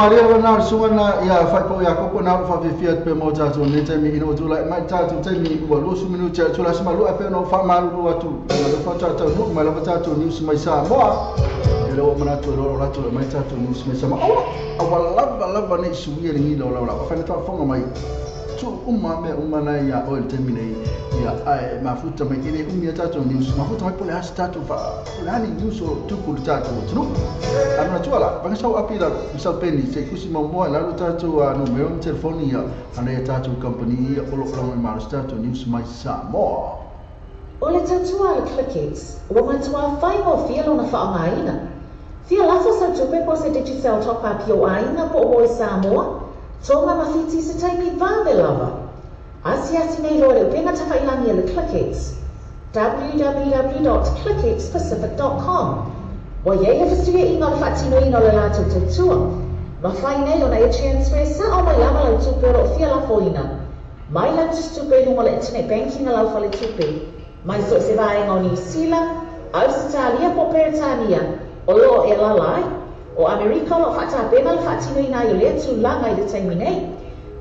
Maria na sunga ia fai po ia koko na fa fia pe mo ta tu ne te mi ino tu lai mai ta tu te mi ua lusu minu te tu la sma lu ape no fa malu atu ma lo fa ta ta nu ma lo fa ta tu news mai sa moa e lo mana tu lo la tu mai ta tu news mai sa moa awa lava lava ne su ia ni lo la fa ta fonga mai tu uma me uma na ia o te mi nei ia ai mafuta mai ile umia ta tu news mafuta mai pole has ta tu fa la ni news o tu ku ta tu tu ana tu ala banga sau apila sau peni se kusi mo la lo ta tu no meu telefoni ia ana ta tu company o lo lo mai ta tu news mai Samoa o le tautua le ClickX ua matua faigofie lona faaaogaina fia lafo sau tupe po se Digicel top up i o aiga po o i Samoa Tonga ma Fiti se taimi vave lava. Asiasi nei loa le upega tafailagi a le ClickX www.clickxpacific.com Ua iai le fesuiaiga o le faatinoina o le latou tautua. Mafai nei ona e transfer sa'o mai lava lau tupe o loo fia lafoina. Mai lau tusitupe i luga o le internet banking a lau faletupe. Mai so o se vaega o Niu Sila, Ausetalia po o Peretania o loo e alala ai. O Amerika o loo faatapena le faatinoina ai o lea tulaga i le taimi nei.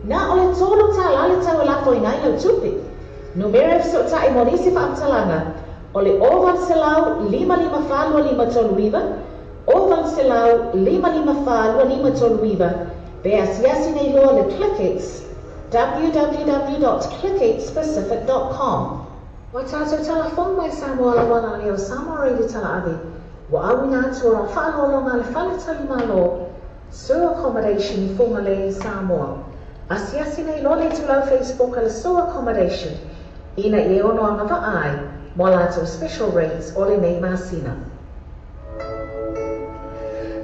Na o le tolu tālā le tau e lafoina ai lau tupe. Numera e fesootaʻi mo nisi faamatalaga o le 800 554 2539 800 554 2539 pe asiasi nei loa le ClickX www.clickxpacific.com Ua tātou talafono mai Samoa lauana le o Samoa Radio Talaave ua auina atu o lau faaloaloga le fale talimalo Sur Accommodation i Fugalei Samoa. Asiasi nei loa le itulau Facebook a le Soa Accommodation ina ia e ono agavaa ai mo a latou special rates o lenei masina.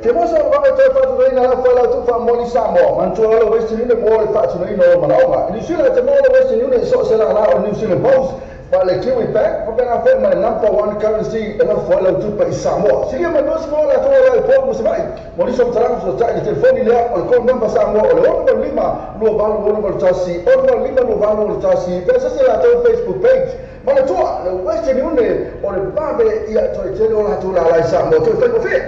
Te moso o le vave toe faatinoina lafo ai la outou faamomoli Samoa, manatua loa le Western Union mo le faatinoina o manaoga. I New Zealand te maua le Western Union i so o se lala o le New Zealand Post, ma le Kiwi Bank, faapena foi ma le Number One Currency e lafo ai lau tupe i Samoa. Silia mai 25 latou o la i Port ma Savaii. Mo nisi o matalaga fesootai i le telefoni lea o le call number Samoa o le 685 2861 685 2861 pe asasi latou Facebook page. Manatua, le Western Union o le vave ia toe tele o latou lala i Samoa toe faigofie.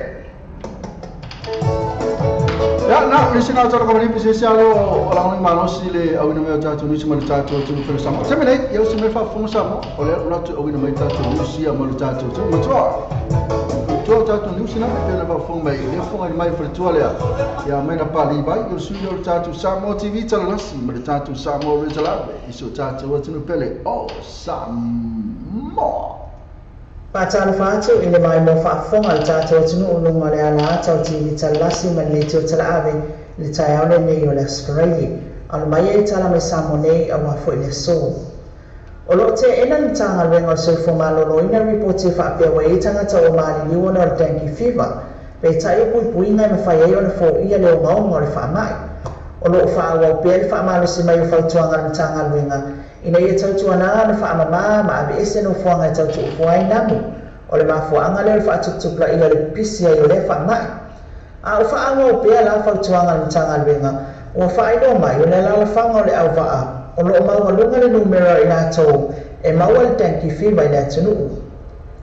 Ia, na, le sina o tala kamani pese se alo o la ngoni malosi le auina mai o tatou nusi ma le tatou atunuu fele Samoa. Taimi nei, ia usi mai faafofoga Samoa, o lea o latou auina mai tatou nusi ia ma le tatou atunuu. Matua, matua o tatou nusi na, e pei ona faafofoga mai, le fofoga mai faletua lea, ia mai na pali vai, o le sui o le tatou Samoa TV Talalasi ma le tatou Samoa Retalave, i so tatou atunuu pele o Samoa. Faatalofa atu i le maimoa faafofoga a le tatou atunuu i luga o le ala ata o TV Talalasi ma le Leitio Talaave i le taeao lenei o le Aso Faraile. Alo mai ai tala mai Samoa nei aua foi le aso. O lo o teena le Matagaluega o le Soifua Maloloina le ripoti e faapea ua i ai tagata ua maliliu ona o le dengue fever, peitai o puipuiga e mafai ai ona foia le ogaoga o le faamai. O lo o faaauau pea le faamalosi mai o fautuaga a le Matagaluega ina ia tautuana ona faamama ma aveese nofoaga e tau tuufua ai namu. O le mafuaaga lea o le faatuputupulaia o le pipisi ai o lea faamai. A o faaauau pea la fautuaga a le Matagaluega, ua faailoa mai o le alaalafaga o le auvaa o lo o maualuga le numera o i latou e maua le dengue fever i le atunuu.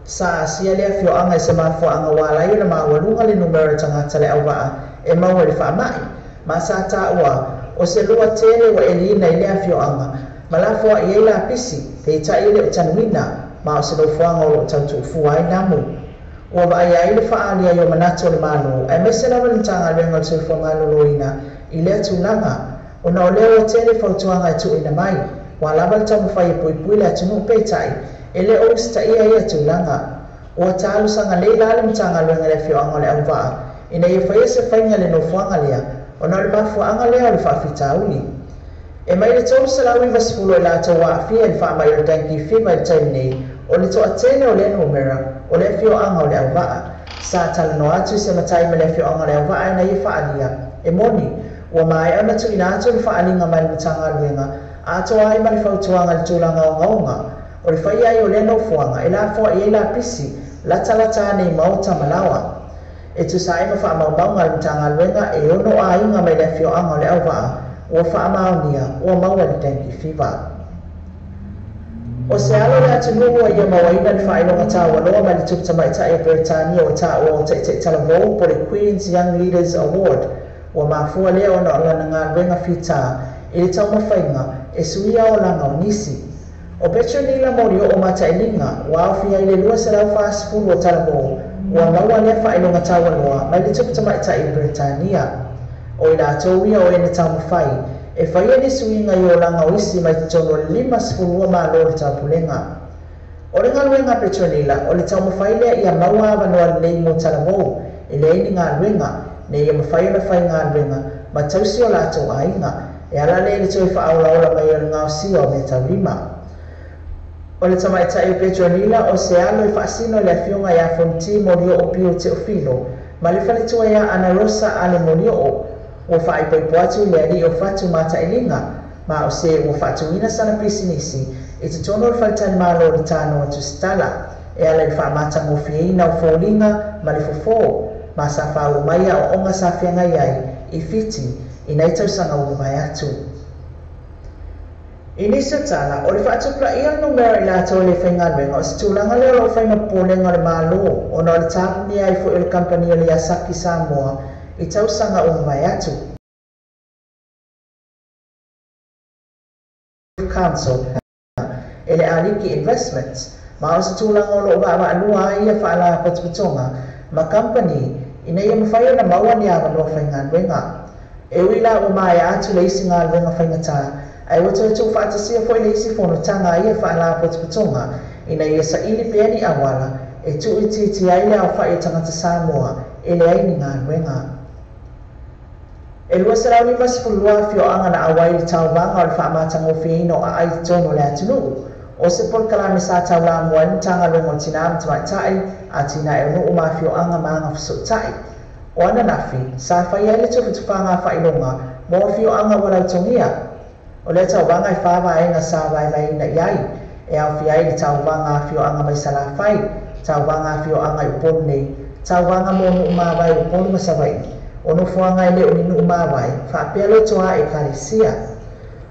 Sa asia le afioaga i se mafuaaga ua ala ai ona maualuga le numera o tagata le auvaa e maua i le faamai, ma sa taua o se lua tele ua eliina i lea afioaga ma lafoai ai lapisi, peitai e le o tanuina, ma o se nofoaga o lo o tau tuufua ai namu. Ua vaaia ai le faaali ai o manatu o le Malo, aemaise lava le Matagaluega o le Soifua Maloloina i lea tulaga, ona o lea ua tele fautuaga e tuuina mai, ua lava le taumafai e puipui le atunuu peitai e le o usitaia ia tulaga. Ua talosaga nei la le Matagaluega i le afioaga o le Auvaa ina ia faia se faiga i le nofoaga lea, ona o le mafuaaga lea o le faafitauli. E mai le 390 o i latou ua aafia i le faamai o le dengue fever i le taimi nei, o le toatele o lea numera o le afioaga o le Auvaa. Sa talanoa atu i se matai ma le afioaga o le Auvaa ina ia faaalia. E moni, ua maea ona tuuina atu le faaaliga mai le Matagaluega atoa ai ma le fautuaga i le tulaga ogaoga o le faia ai o lea nofoaga e lafoai ai lapisi latalata ane i maota ma laoa. E tusa ai ma faamaumauga a le Matagaluega, e ono aiga mai le afioaga o le Auvaa ua faamaonia ua maua i le dengue fever. O se alo o le atunuu ua ia mauaina le faailoga taualoa mai le tupu tamaitai o Beretania ua taua o Taitai Talavou po o le Queen's Young Leaders Award. Ua mafua lea ona o lana galuega fita i le taumafaiga e suia olaga o nisi. O Petronila Molioo Matailiga ua aofia i le 240 o Talavou ua maua lea faailoga taualoa mai le tupu tamaitai o Beretania. O i latou ia o e na taumafai e faia ni suiga i olaga o isi mai totonu o le 52 Malo o le Taupulega. O le galuega a Petronila, o le taumafai lea ia maua avanoa lelei mo Talavou e leai ni galuega, ina ia mafai ona fai galuega ma tausi o latou aiga, e ala lea i le toe faaolaola mai o le gaosia o meataulima. O le tamaitai o Petronila, o se alo e faasino i le afioga ia Fonti Molioo Pio Teofilo ma le faletua ia Ana Rosa Ale Molioo, ua faaipoipo atu i le alii o Fatu Matailiga, ma o se ua faatuina sana pisinisi i totonu o le faletalimalo o le Tanoa Tusitala, e ala i le faamatagofieina o foliga ma le fofo, ma sa faauu mai aoaoga sa feagai ai i Fiti i nai tausaga ua mavae atu. I nisi o tala, o le faatupulaia o le numera i latou e le faigaluega, o se tulaga lea o lo o fai ma popolega o le Malo, ona o le tapunia ai foi o le kamupani o le Yazaki Samoa i tausaga ua mavae atu. Council e le Aliki Investments, ma o se tulaga o lo o vaavaalua ai ia faalapotopotoga ma kamupani ina ia mafai ona maua ni avanoa faigaluega. E ui la ua maea atu le isi galuega faigata, ae ua toe tuufaatasia foi le isi fonotaga a ia faalapotopotoga ina ia saili pea ni auala e tuuitiitia ai le aofai o tagata Samoa e leai ni galuega. E 252 afioaga na auai i le tauvaga o le faamatagofieina o aai i totonu o le atunuu. O se polokalame sa taulamua ai le Matagaluega o Tinā ma Tamaitai, Atinae o Nuu ma Afioaga ma Agafesootai. O ananafi, sa faia ai le tufatufaga faailoga mo afioaga ua lautogia. O lea tauvaga e 4 vaega sa vaevaeina i ai, e aofia ai le tauvaga afioaga mai Salafai, tauvaga afioaga i Upolu nei, tauvaga mo nuu mavae i Upolu ma Savaii, o nofoaga e le o ni nuu mavae, faapea lotoa ekalesia.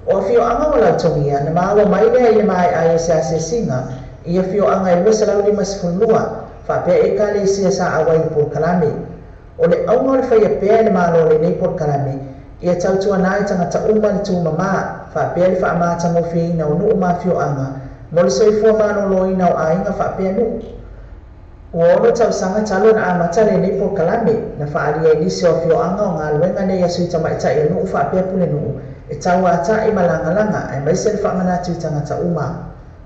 O afioaga ua lautogia na maua mai lea i le maea ai o se asiasiga i afioaga e 252 faapea ekalesia sa auai i le polokalame. O le auga o le faia pea e le Malo lenei polokalame ia tautuana ai tagata uma le tumamā faapea le faamatagofieina o nuu ma afioaga mo le soifua malōlōina o aiga faapea nuu. Ua 6 tausaga talu ona amata lenei polokalame na faaalia i nisi o afioaga o galuega nei a sui tamaitai o nuu faapea pulenuu e tauata'i ma lagalaga aemaise le faamanatu i tagata uma.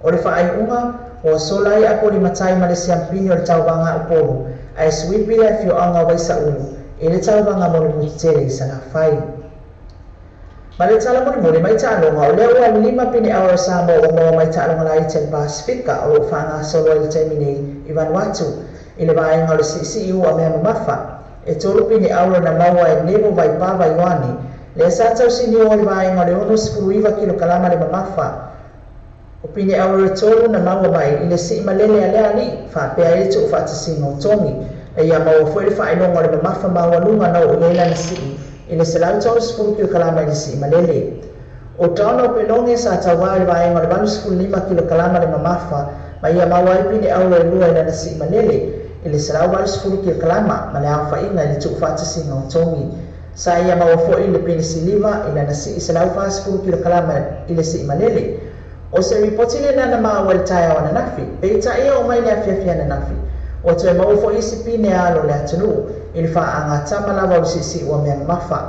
O le faaiuga ua sola ai Apolimatai ma le siampini o le tauvaga a Upolu ae suipi le afioaga o Vaisaulu i le tauvaga mo le motu tele i Salafai. Ma le tala molimoli mai taaloga, o lea ua 5 pine auro Samoa ua maua mai taaloga laiti a le Pasifika o loo faagasolo ai le taimi nei i Vanuatu i le vaega o le siisii ua mea mamafa. E 3 pine auro na maua e Nevo Vaipava Ioane lea sa tausini o le vaega o le 69 kilokalama le mamafa. O pine auro e 3 na maua mai i le sii malele a lea alii faapea ai le tuufaatasiga o togi. E ia maua foi le faailoga o le mamafa maualuga na oo i ai lana sii i le 130 kilokalama i le sii malele. O Donald Pelonge sa tauā i le vaega o le 85 kilokalama le mamafa ma ia maua ai pine auro e 2 i lana sii malele i le 180 kilokalama ma le aofaiga i le tuufaatasiga o togi. Sa ia maua foi le pine siliva i lana sii 140 kilokalama i le sii malele. O se ripoti lena na maua i le taeao ananafi, peitai e oo mai le afiafi ananafi ua toe maua foi isi pine a alo o le atunuu i le faagatama lava o le siisii ua mea mamafa.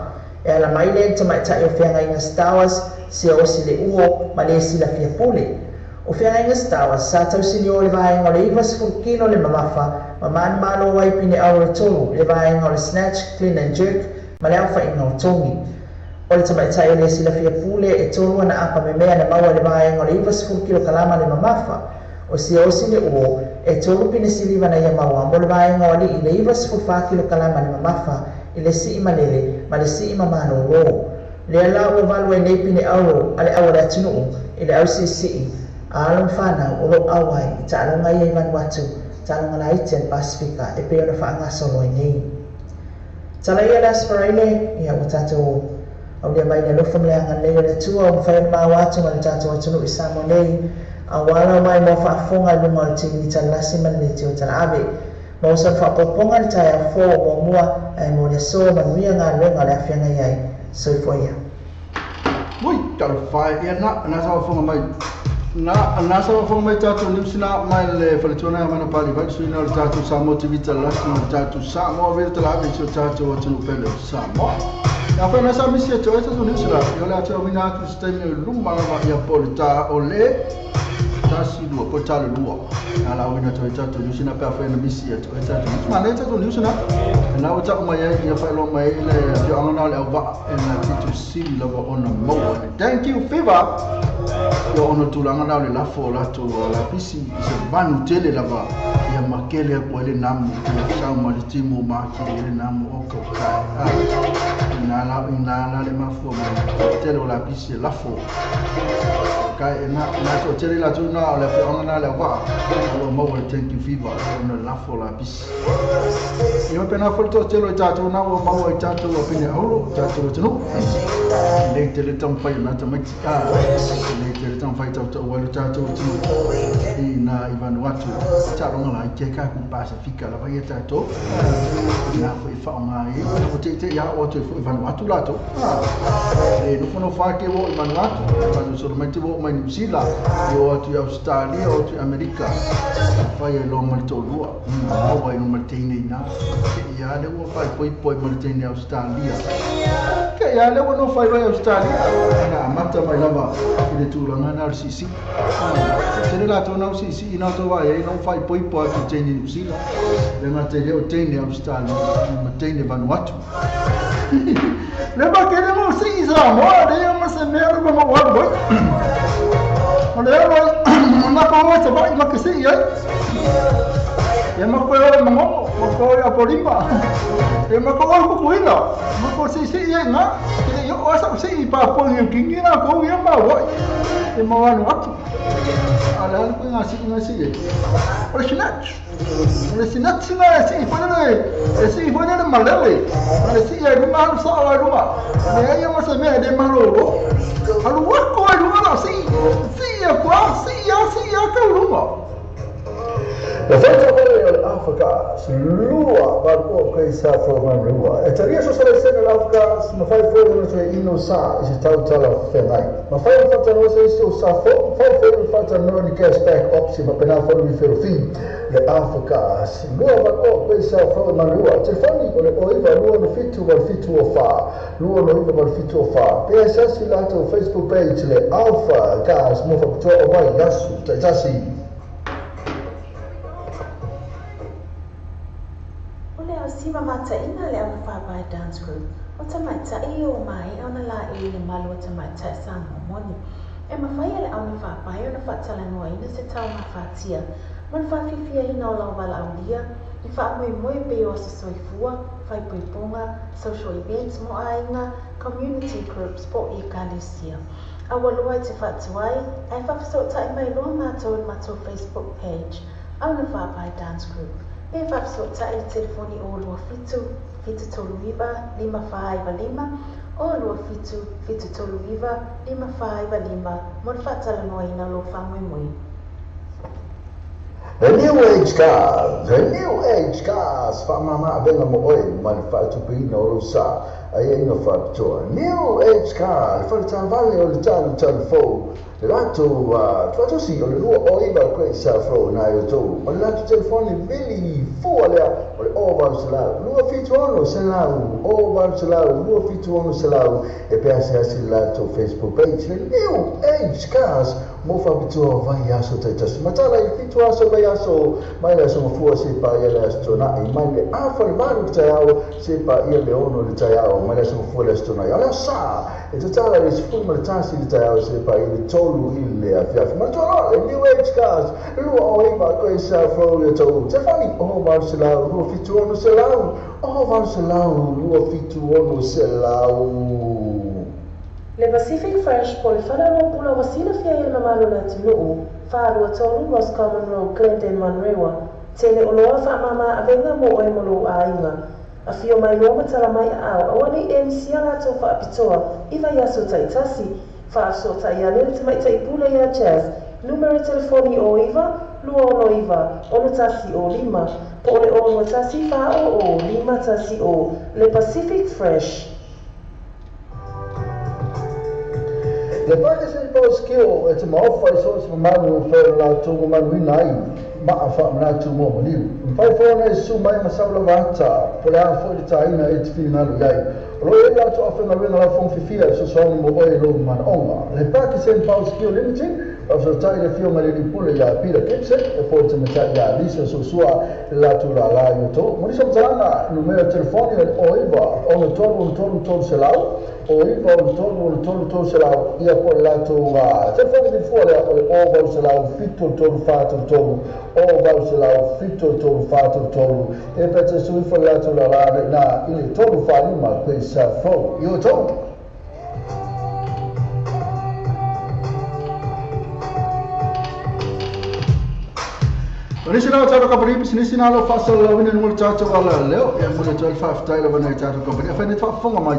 E ala mai lea i le tamaitai o Feagaiga Stowers, Siaosi le Uo ma le silafia pule. O Feagaiga Stowers sa tausini o le vaega o le 90 kilo le mamafa ma manumalo ai pine auro e 3 i le vaega o le snatch, clean and jerk ma le aofaiga o togi. O le tamaitai o le silafia pule e 3 ana apa memea na maua i le vaega o le 90 kilokalama le mamafa. O Siaosi le Uo e 3 pine siliva na ia maua mo le vaega o alii i le 94 kilokalama le mamafa i le sii malele ma le sii mamalōlō. Lea la ua valu ai nei pine auro a le au o le atunuu i le ausiisii a alo ma fanau o loo auai i taaloga ia i Vanuatu, taaloga laiti a le Pasifika e pei ona faagasolo ai nei. Tala ia le Aso Faraile, ia ua tatou aulia mai le alofa ma le agalelei o le Atua ua mafai ona maua atu ma le tatou atunuu i Samoa nei, auā lau mai mo faafofoga i luga o le TV talalasi ma le leitio talaave. Maua sona faaopoopoga i le taeao fou o muamua ae mo le aso manuia galuega o le a feagai ai. Soifua ia. Ui, talofa e, ia na, na sa faafofoga mai. Na sa faafofoga mai tatou news na mai le faletua na mana pali vai sui na o le tatou Samoa TV talalasi ma le tatou Samoa Radio talaave i si o tatou atunuu pele o Samoa. Ia whai na sa misi atu ai tatou news la, ia o le atu awina atu se taimi o luma lava ia po le tā o le 1 2 po le tā le 2. Na la awina atu ai tatou news na pe a whai na misi atu ai tatou news. Ma nei tatou news na, e na ua tau mai ai, ia whai loa mai ai le afioaga na o le auvaa e na pito sili lava ona maua le thank you fever. Ia ona tulaga na o le lafo o latou lapisi i se vanu tele lava ia makele aku ai le namu ia sau ma le timu ma akili ai le namu o kaukae. Ina la ina la le mafua mai tele o lapisi e lafo kai e na na to tele la tu na o le afioaga na le auvaa o lo maua le thank you fever ona lafo lapisi. Ia pena foi to tele o tatou na ua maua i tatou o pine auro tatou atunuu. Le tele taumafai o nata maiti le tele taumafai tautau ai lo tatou atunuu i na i Vanuatu taaloga laiti ai ka ku Pasifika lava ia tatou na foi faaaoga ai o teitei a o atu ai foi i Vanuatu latou le nofonofo ake ua oo i Vanuatu tatou solo mai te ua oo mai Niu Sila e o atu i Ausetalia o atu i Amerika fai ai loa ma le toalua maua ai loa ma le teine ina te ia le ua faaipoipo ai ma le teine Ausetalia ke Ia le ua nofo ai loa i Ausetalia na amata mai lava i le tulaga na o le siisii. Tele latou na o siisii na outou vaai ai na ua faaipoipo atu i teine Niu Sila, le gata i lea o teine Ausetalia ma teine Vanuatu. Le makele mo sii Samoa le ma se mea le ma ou alu ai. O le alu ai manako oe Savaii ma ke sii ai. Ia mako e oe Mangogo, mako oe Apolima. Ia mako oe Kukuila, mako siisii ai ngā. Ke le i oo lava sa'u sii i Papua New Guinea lakou ia ma auai e mau alu atu. A o le a le ituaiga siiga e sii ai? O le sinach. O le sinach lena e sii foi lele, e sii foi lele malele. A le sii ai luga alu sao ai luga. Leai ma se mea e le malolo. Alu aku ai luga lau sii. Sii aku lava, sii lava, sii lava tau luga. Le fautuaga o le Alpha lua valu o kai sa fo manua. E talia so sa le le Alpha ma fai fo no se ino sa i se tau tala whengai. Ma fai o whatanoa se isi o sa fo, fai fo o whatanoa ni cashback option ma pena fo ni whiro le Alpha lua valu o kai sa fo manua. Telefoni o le oiva lua no fitu wal fitu o wha. Lua no iwa wal fitu o wha. PSS i lato Facebook page le Alpha Gas mo whakutoa o vai yasu taitasi. O le ausiva mataina le Auna Fa'avae Dance Group o tamaita'i o maea ona laei le malu o tamaita'i Samoa moni. E mafai e le Auna Fa'avae ona fa'atalanoaina se taugafatia ma le fa'afiafiaina o lau valaaulia i fa'amoemoe pei o aso soifua, faaipoipoga, social events mo aiga, community groups po o ekalesia. Aua loa e te fa'atuai ae fa'afesoota'i mai loa matou i le matou Facebook page Auna Fa'avae Dance Group pe fa'afesoota'i i le telefoni o 27 739 5495 o 27 739 5495 mo le fa'atalanoaina o lou fa'amoemoe. The New Age Cars, The New Age Cars, whaamama avega mo oe ma le whaatupeina o lou sa ai aiga whaapitoa. New Age Car, le whaletavale o le talu talu fou, le latou tuatosi o le lua o iva Great South Road nai o tou, ma le latou telefoni vili fua lea o le o valu selau, lua fitu ono selau, o valu selau, lua fitu ono selau, e pe asiasi le latou Facebook page, le New Age Cars, mo whaapitoa o vai aso taitasi. Matala i fitu aso vai aso, mai le aso mafua se pa ia le aso tonai, mai le afa le valu le taiao, se pa ia le ono le taiao, mai le aso mafua le aso tonai. O le aso sa, e tatala i le sefulu ma le tasi le taiao, se pa ia le tolu i le afiafi. Ma le tualoa, le New Age Cars, lua o iva koe sa fro i tou. Telefoni, o valu selau, lua fitu ono selau, o valu selau, lua fitu ono selau. Le Pacific Fresh po o le faleoloa pula ua silafia ai e le mamalu o le atunuu, 423 Roscommon Road, Glendale, Manurewa. Tele oloa faamama avega mo oe mo lou aiga. Afio mai loa ma tala mai aao, aua nei e misia latou faapitoa i vaiaso taitasi. Faafesootai ane le tamaitai pule ia Jazz, numera telefoni o 9 269 61 05 po o le 61 400 510. Le Pacific Fresh. Le Pakistan Post Skill e te maofa i so se mamalu e whai o latou mamaluina ai maa whaamanatu mo maliu. Mawhai fōna e su mai ma sau lava ata, po le a foi le tāina e te whiringalu i ai. O lo e latou awhengaluenga lau whong whiwhia e sosoani mo oe lou manaonga. Le Pakistan Post Skill Limited, whaafesootai le fioga le lipule ia Peter Gibson, e foi te matai ia Lisa Sosua le latou lala i o tou. Mo nisi o matalaga, numera telefoni o le o iva ono tolu ono tolu tolu selau, o iva ono tolu ono tolu tolu selau, ia po o le latou telefoni vilifua lea o le o valu selau fitu tolu fa tolu tolu, o valu selau fitu tolu fa tolu tolu, e pe te sui fo le latou lala nei na i le tolu fa lima koe sa fou i o tou. O nisi na o tātou kapani, pisinisi na lo whaasalalauina ni mo le tātou ala leo, e mo le toi le whaafetai lava nai tātou kapani. A whai nei whaafonga mai,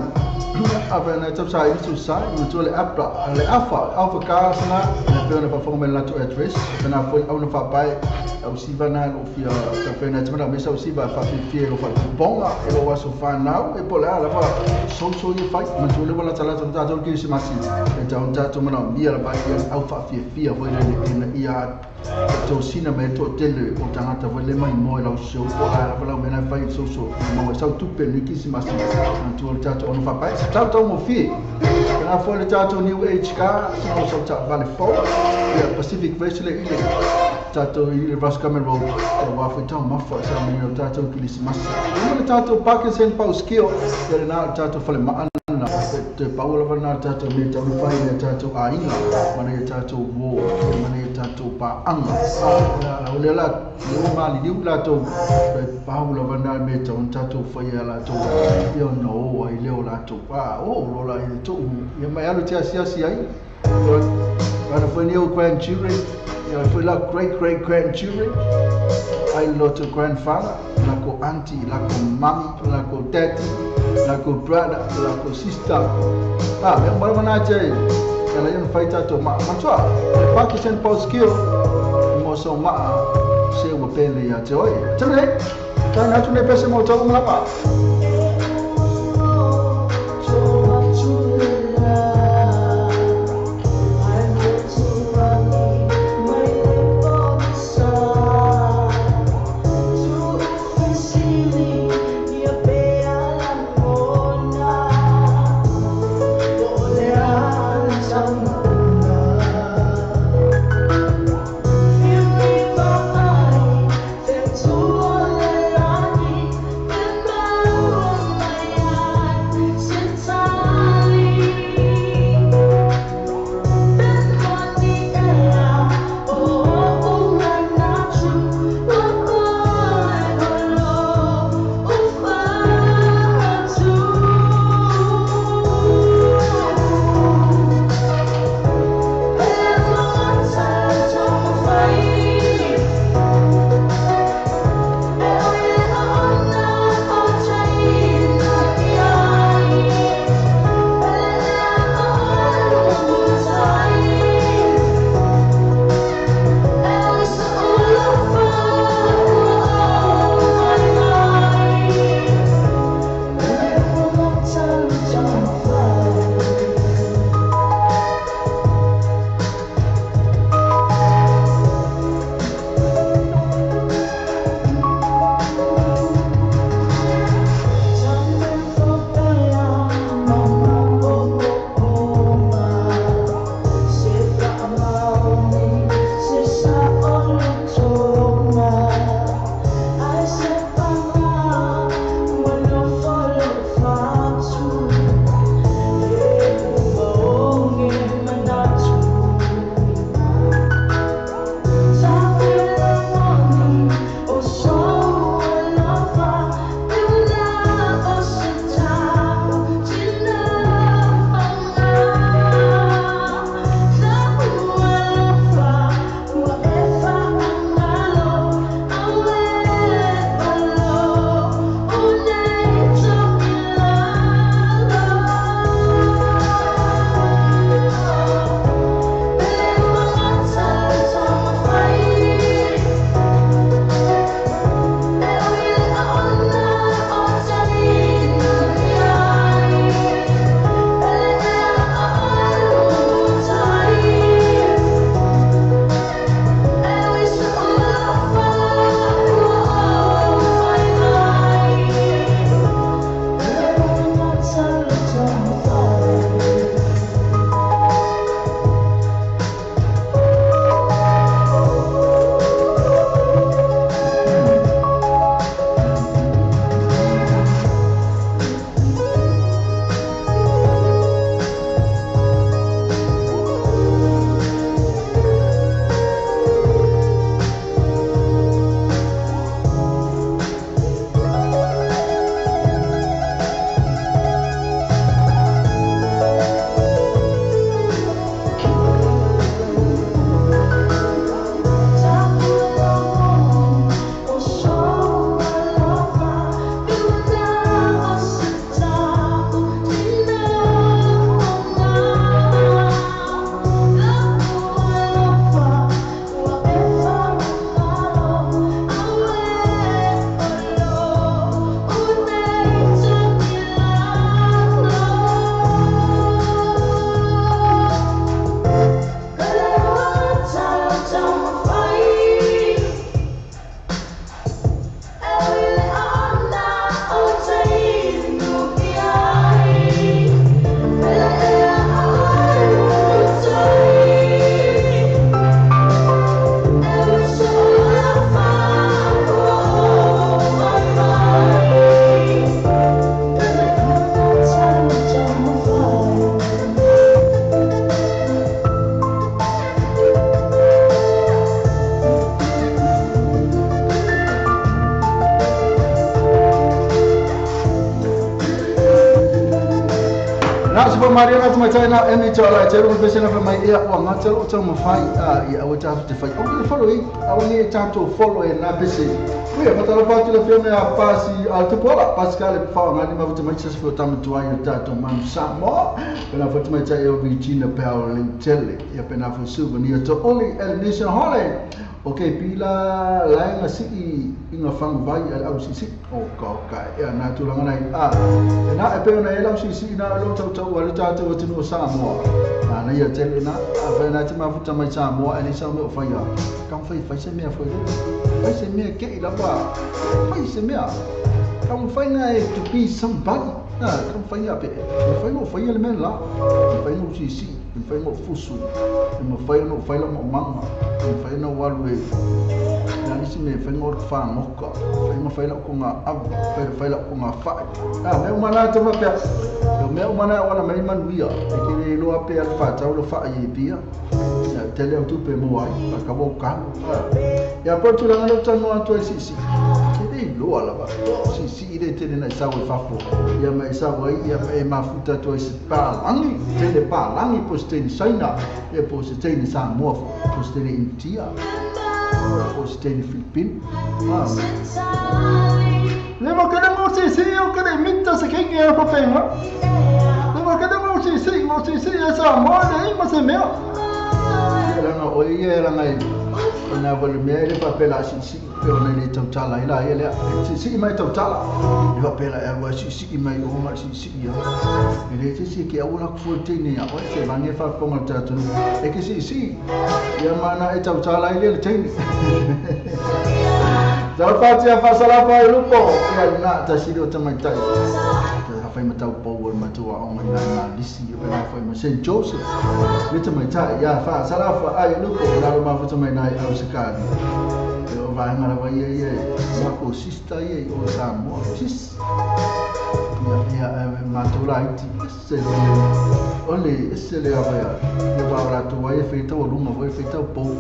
a whai nei tau sa i tu sa, i mo le apla, le alpha, alpha cars na, le peo na whaafonga mai le latou address, e na foi au na whaapae, au siva na lo fia, ka whai nei tamana, mesa au siva whaafifia lo whaaponga, e lo aso whanau, e po le a lava, so i whai, ma tu le wala talata tātou ki se masi, e tau tātou mana mia la pai, au whaafiafia foi le ina ia tau sina mai to tele tele o tagata foi le maimoa i lau show po o a lava lau mea na e fai i le soso maua ai sau tupe i lenei Kerisimasi manatua le tatou augafaapae tatau taugofie. Pēlā foi le tatou New Age Car maua sau taavale fou ia Pacific Bracelet i le tatou i le Roscommon Road aua foi taumafa e sauniga o le tatou Kerisimasi. Ia ma le tatou Parkinson Pauskio ia lena o le tatou falemaa lena toe pau lava lena o le tatou mea e tatau ona fai i nai o tatou aiga ma nai o tatou uo ma nai o tatou paaga. A o lea la lea ua maliliu i latou toe pau lava lena o le mea e tatau ona tatou faia ia latou ia ona o ai lea o latou a o lola i le tuu ia mai alu e te asiasi ai. Ana foi ni ou grandchildren, ia foi la great great grandchildren, ai lo to grandfather, la ko auntie, la ko mummy, la ko daddy, la ko brother, la ko sister. Ah, me mara mana te ela ia fai tatou ma matua. Le Pakistan Post Skill mo so ma se ua pele ia te oi. Tele, ta na tu ne pese mo tau malama. Na se maria na mai tai na emi tala te ro pese na mai ia o ngata o tau mafai a ia o ta te fai o ke follow i a o ni tato follow e na pese we fa tala fa tula fia a pasi al te pola Pascal fa ngani ma mai se fo tam tu ai tato man Samoa pena fa mai tai o Regina Paul tele ia pena fo souvenir to only El Nation Holiday. Okay, pila lainga si inga fangu vai al au si o ka ka ia na tulanga nai a na e pe na ela si na lo tau tau ala tau tau tinu Samoa na ia tele na a fa na te mafuta mai Samoa ali sa me o fa ia ka fai fai se mea foi fai se mea ke ila pa fai se mea ka fai na to be somebody na ka fai ia pe fai no fai le men la fai no si fai no fusu fai no fai la manga fai no walu na nisi me fai no fa moka fai no fai la ko nga av fai la ko nga fa ah me umana te ma pe me umana wala me manuia e ke le lo pe al fa tau lo fa ye pia ya tele tu pe mo ai ka bo ka ya por tu la no tanu atu si si ke le lo ala ba si si ile tele na sa wa fa fo ya ma sa wa ya e mafuta tu se pa langi tele pa langi posteni China e posteni Samoa posteni India posteni Philippines. Le mo que mo si si o que de mita se que é pa penga. Le mo que mo si si mo si si esa mo de mo se me. Ela no oi ela ngai na volume le papel a si si pe ona le tautala ila ele si si mai tautala le papel a wa si si mai o ma si si ia ele si si ke aula ku tene ya o se bange fa ponga tatu e ke si si ia mana e tautala ile le tene Zalfatia fasala fa lupo ia na ta si o tamai tai ta fai matau power matua o ngai na lisi e na fai ma Saint Joseph le tamai tai ia fa sala fa ai lupo la ma fa tamai nai au sakani o vai ngara vai ia ma ko sista ia o Samoa sis ia ia matura iti se ole se le ava ia va ra tu vai feita o lunga vai feita po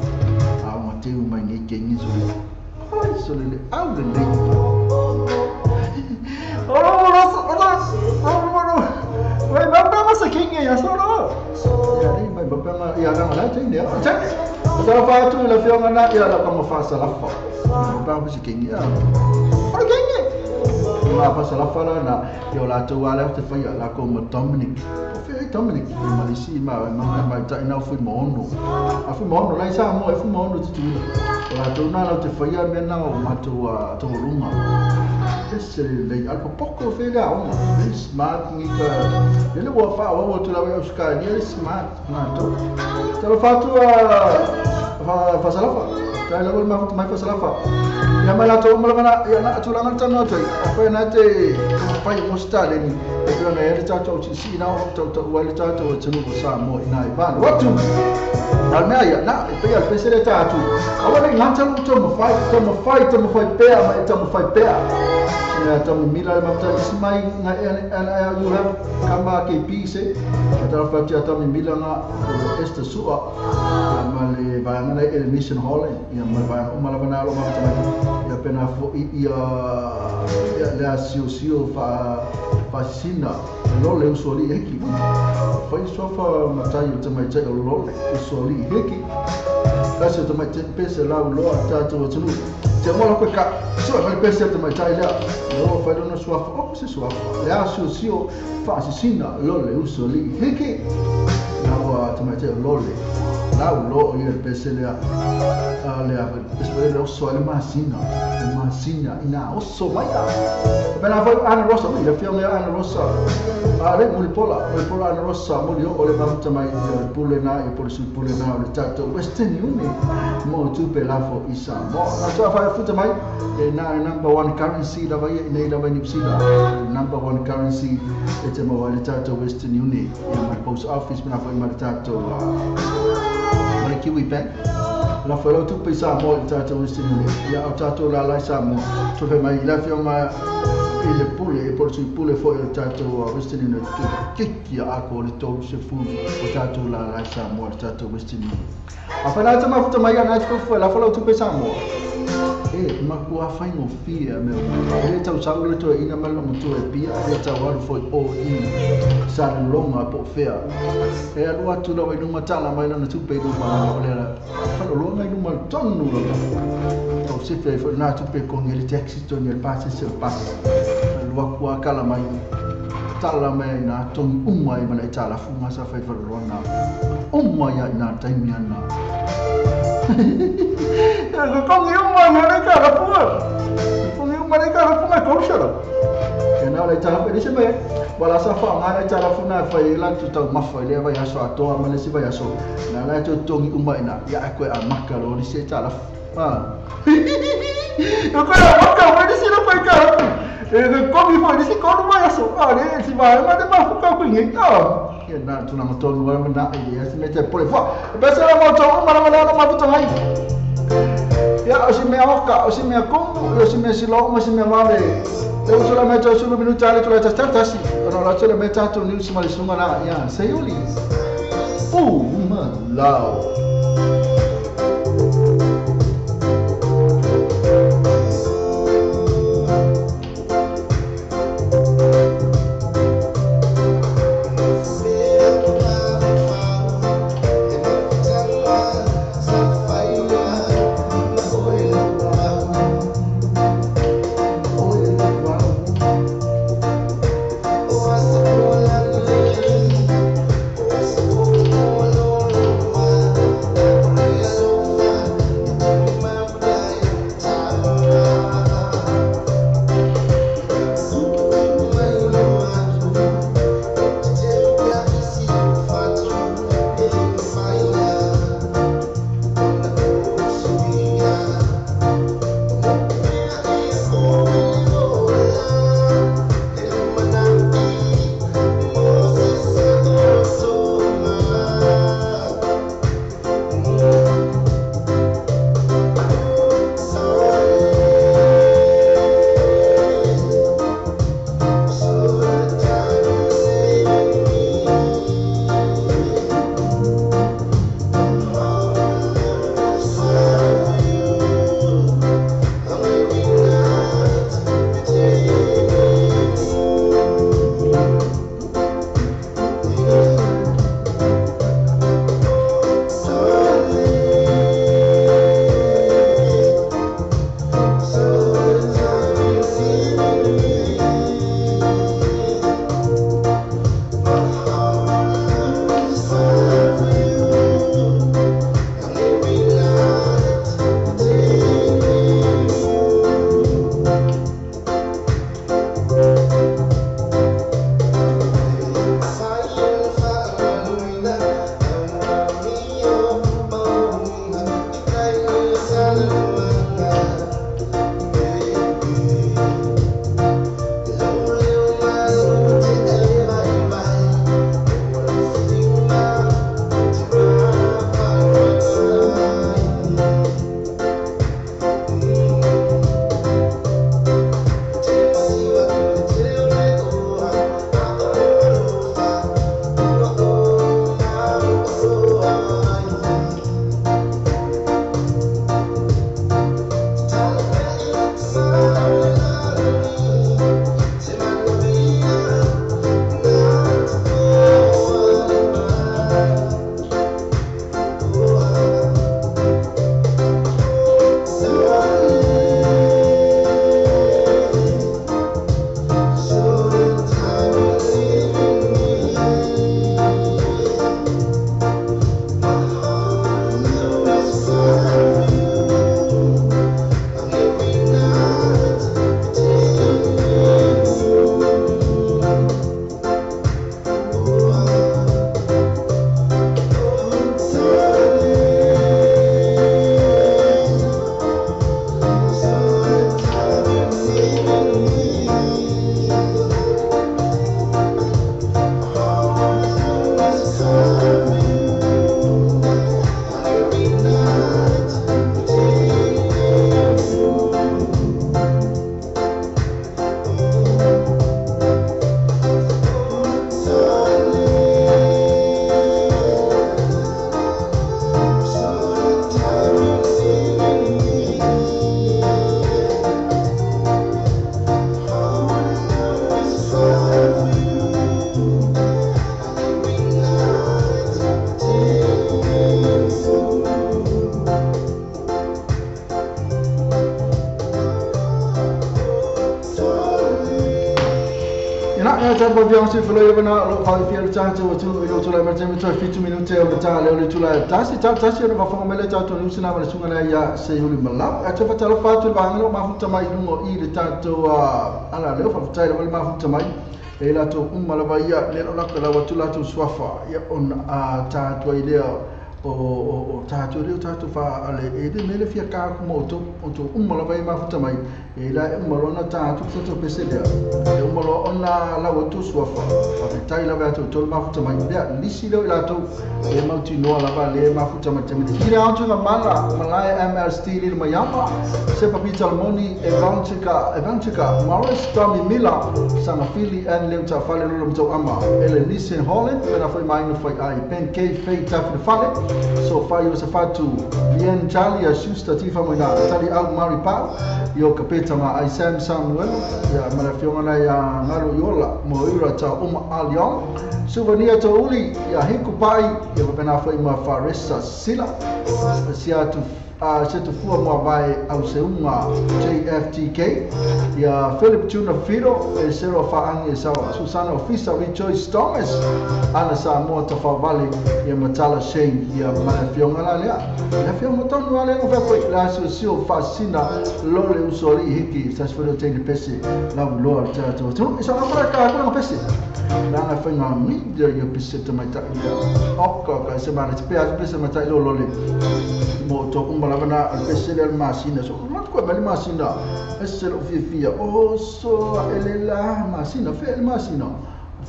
a ma te uma ngi kengi so so le au le le oh no vai ba ma sa kengi ya so no ya ni mai ba ma ya na la te ne te ta fa tu la fia na ya la ka fa sa la fa ba ma sa kengi ya o kengi ma fa sa la fa la yo la tu ala te fa ya la ko ma Dominic Dominic ma lisi ma ma ma ta ina fu mo no a fu mo no la isa mo e fu mo no tu la tu na la te fa ya me na o ma tu a tu lunga ese le al poco fe la o smart ni ka ele wo fa o tu la o ska ni smart na to te lo fa tu a fa sa la fa ta la ma ma fa sa la fa ya ma la to ma la ya na tu la na ta no te fa na te fa mo sta le ni e na ele ta to si na o to to wa le ta to te no sa mo ina i van what tu al mea ia na e pe al pese le ta tu awa le ngata to mo fai to mo fai to mo fai pea ma to mo fai pea ya to mo mila ma ta ismai na you have kama ke pise ta fa ta to mila na este sua ma le va na el mission hall ya ma va o ma la na lo ma ta ya pena fo ia ya la sio fa fascina lo le usoli heki fai sofa matai o tamai tai o lo le usoli heki kasi tamai te pese la lo ta to tunu te mo la ka so fa pese tamai tai la lo fa no sua o se sua la sio fascina lo le usoli heki la wa tamai te lo le la lo ia pese le a le le osso le masina masina ina osso mai Bella voi Anna Rossa, la fia Anna Rossa. Ale mulipola, mulipola Anna Rossa, mulio ole mafuta mai le pule na e pole sul pule na le tato Western Union. Mo tu pe la fo isa. Mo na so fa futa mai e na number one currency la vai nei la vai ni psila. Number one currency e te mo le tato Western Union. E ma post office na fo ma tato. Ma Kiwi Bank. La fo tu pe sa mo le tato Western Union. Ya o tato la la sa mo. So fe mai la fia ma le pule e por si pule fo il tato Western Union che a ko le to se fu o tato la la sa mo tato Western Union a fa la ma futa mai na ko fo la fo tu pe sa mo E matua faigofie mea uma. E lē tausau le toeaina ma le loomatua e pia ia tau alu foi o i Salelologa po o fea. E alu atu lava i luma tala mai lana tupe i luma lava o le faleoloaga i luma tonu lava. Tau sefe ai foi lena tupe e togi ai le taxi togi ai le pasese o le pasi. Alu atu lava kala mai tala mai ai ina togi uma ai ma le aitalafuga sa fai i le faleoloaga. Uma ai lava i ina le taimi lena. Ia togi uma ai ma le aitalafuga. Togi uma le aitalafuga e $300. Ia na o le aitalafu e leai se mea. Ua la sa faaaoga le aitalafu na e fai ai latou taumafa i lea vaiaso atoa ma le isi vaiaso. Na la e toe togi uma i ina. Ia ae toe amata loa le isi aitalafu. E toe amata foi le isi latou aitalafu. E toe togi foi le isi 3 vaiaso. Le si vaega le mafuta atu i nei. Ia na tulaga tonu ai ma na i le se mea te pole fua. E pese la mo tau uma lava le ala mafuta ngai. Ia o si mea oka, o si mea kumu, o si mea silo uma si mea vale. Le uso la mea tau sulu minuta ale tula tasi tasi. Ona la tele mea tātou news ma le sunga la. Ia, seiuli. Uma lao. Ia ta pa fiang si felo ia na lo fa fia le ta tu tu ilo tu la ma te me 7 minute o le ta le o le tu la tasi ta tasi o va fonga mele ta tu ni sina ma le sunga na ia se yuli malau. A te fa talo fa tu va ngalo ma futa mai lungo i le ta tu ala le fa futa le ma futa mai. E la tu umma la va ia le la la wa tu la tu swafa ia on a ta tu ile o ta tu le ta tu fa ale e de mele fia ka ku mo to o to umma la vai ma futa mai e la umma lo na ta tu to pese le e umma lo ona la wa tu swafa fa tai la va tu to ma futa mai le lisi le la tu e ma tu no la va le ma futa mai te me ira atu na mala malai MLST le mayama se papita moni e vantika Morris Tommy Miller Sangafili and le ta fale lo mto ama ele Nissan Holland na foi mai no foi ai pen K fei ta fale so fa yo sa fatu Lien Charlie a Schuster Tifa Moina Tali au Mari Pau yo kapeta ma ai Sam Samuel ya mara fionga na ya ngalo yola mo ira ta uma alion souvenir to uli ya hiku pai ya pena foi ma Faresa Sila sia tu se tu fua mo vai au se unga JFTK ya Philip Tuna Fido e Sero Faangi e Sawa Susana Ofisa Rejoice Thomas Ana Samoa Tafavale ya Matala Shane ya mana fionga la lea ya fionga tonu ale ngo fa la sio fasina lole usoli hiki sa sfero tele pese la lo ta to to isa na ka ko pese la na fenga mi de yo pese to mai ta ya okka ka se mana te pese mata lo lole mo to umma la bana pese le masina so ma ko ba le masina ese lo fia o so ele la masina fe masina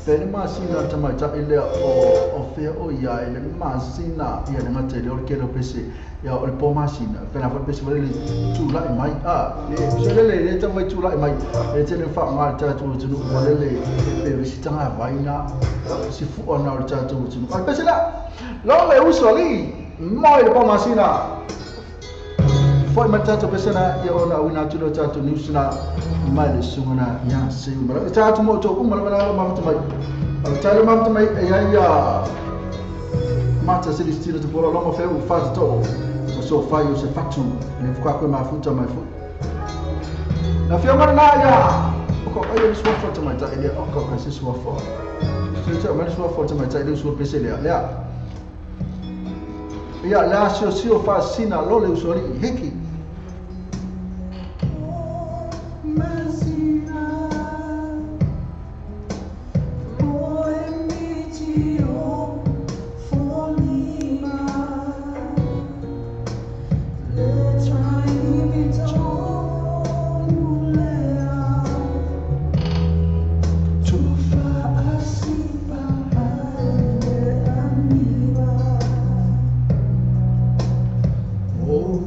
fe masina ta mai ta ile o fe o ya ele masina ya le mate le ke lo pese ya o po masina fe na pese le tu la mai a le se le le ta mai tu la mai le te le fa ma ta tu tu no le le pe si ta vaina si fu ona ta tu tu no pese la lo le uso li moi le po masina foi matata pesena ia ona wina tu lo tatu nusna mai le sungana ya se mara tatu mo to umma mara ma mai tatu ma mai ya ya mata se destino to polo longo fe u faz to so fa yo se fatu ne fukwa ko ma futa mai fu na fia mara na ya ko ayo so fa to mai ta ile o ko ka se so fa se mai so fa to mai ta ile so pese le ya ya la sio fa sina lo le usori hiki Oh,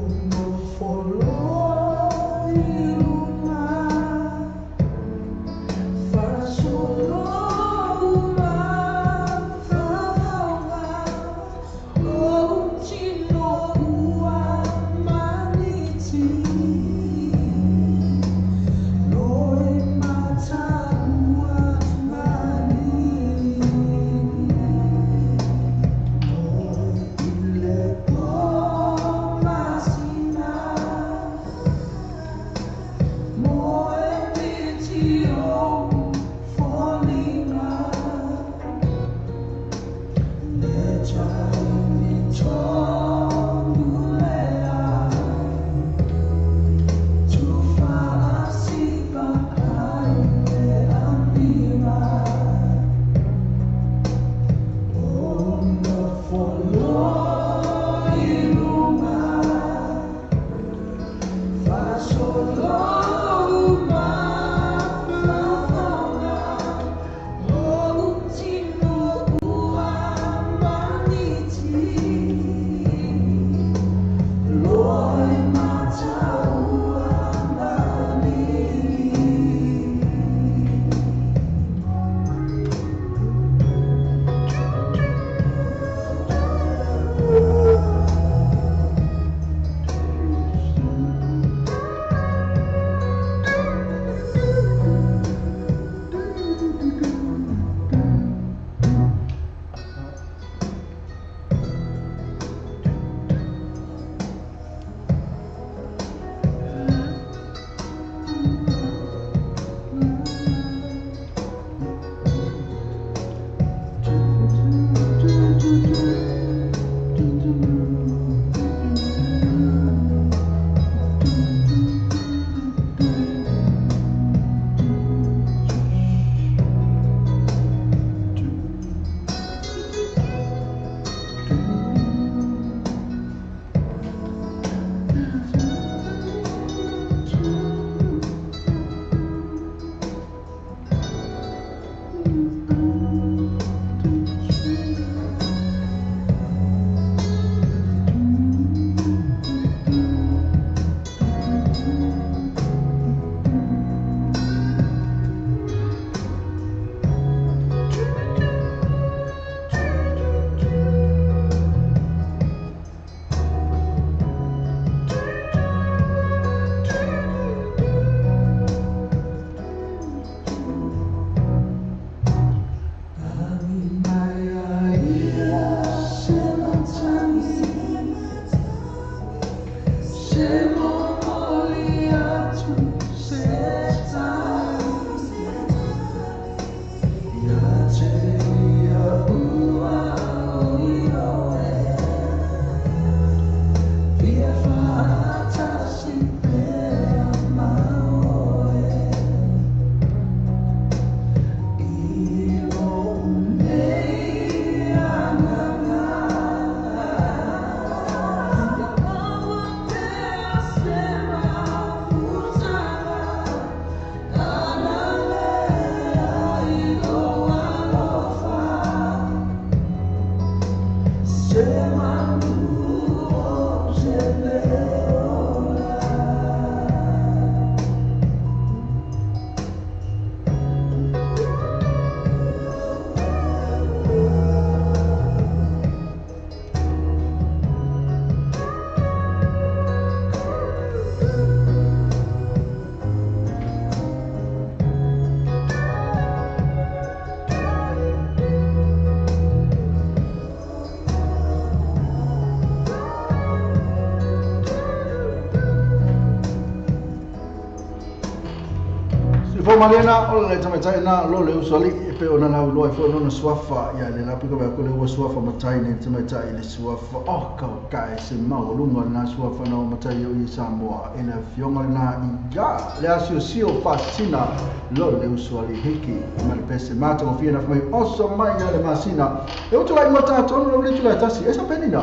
Malena o le tamatai na lo le usali e pe ona lau loa fo no suafa ia le lapi ko ko le suafa matai ne tamatai le suafa o ka ka se mau lunga na suafa na matai o i Samoa e le fionga na i ya le asio sio fasina lo le usali hiki ma le pese mata o fia na mai oso mai ia le masina e o tulai mata tono lo le tulai tasi e sa peni na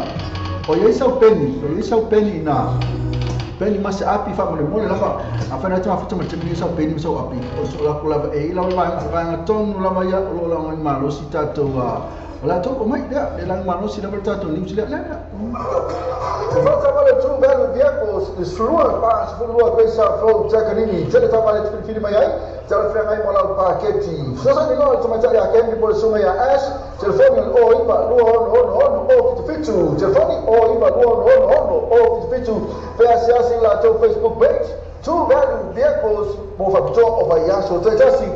o ia sa peni o ia sa peni na peni mas api fa mo le mole lava afana ta fa tama temi sa peni sa api o so la ko lava e la va va tonu lava ya lo la ngai malo si ta to la to o mai ya le la malo si la ta to ni si la la fa ta vale tu belo vehicles slua pa slua questa flow takanini tele ta vale fili mai ai tele fra mai mola paketi so sa ni lo to mai ya ke mi so mai as telefoni o ipa lo no no o fitu telefoni o ipa lo no no o fitu PSS la teu Facebook page two value vehicles mo fa to o vai aso te tasi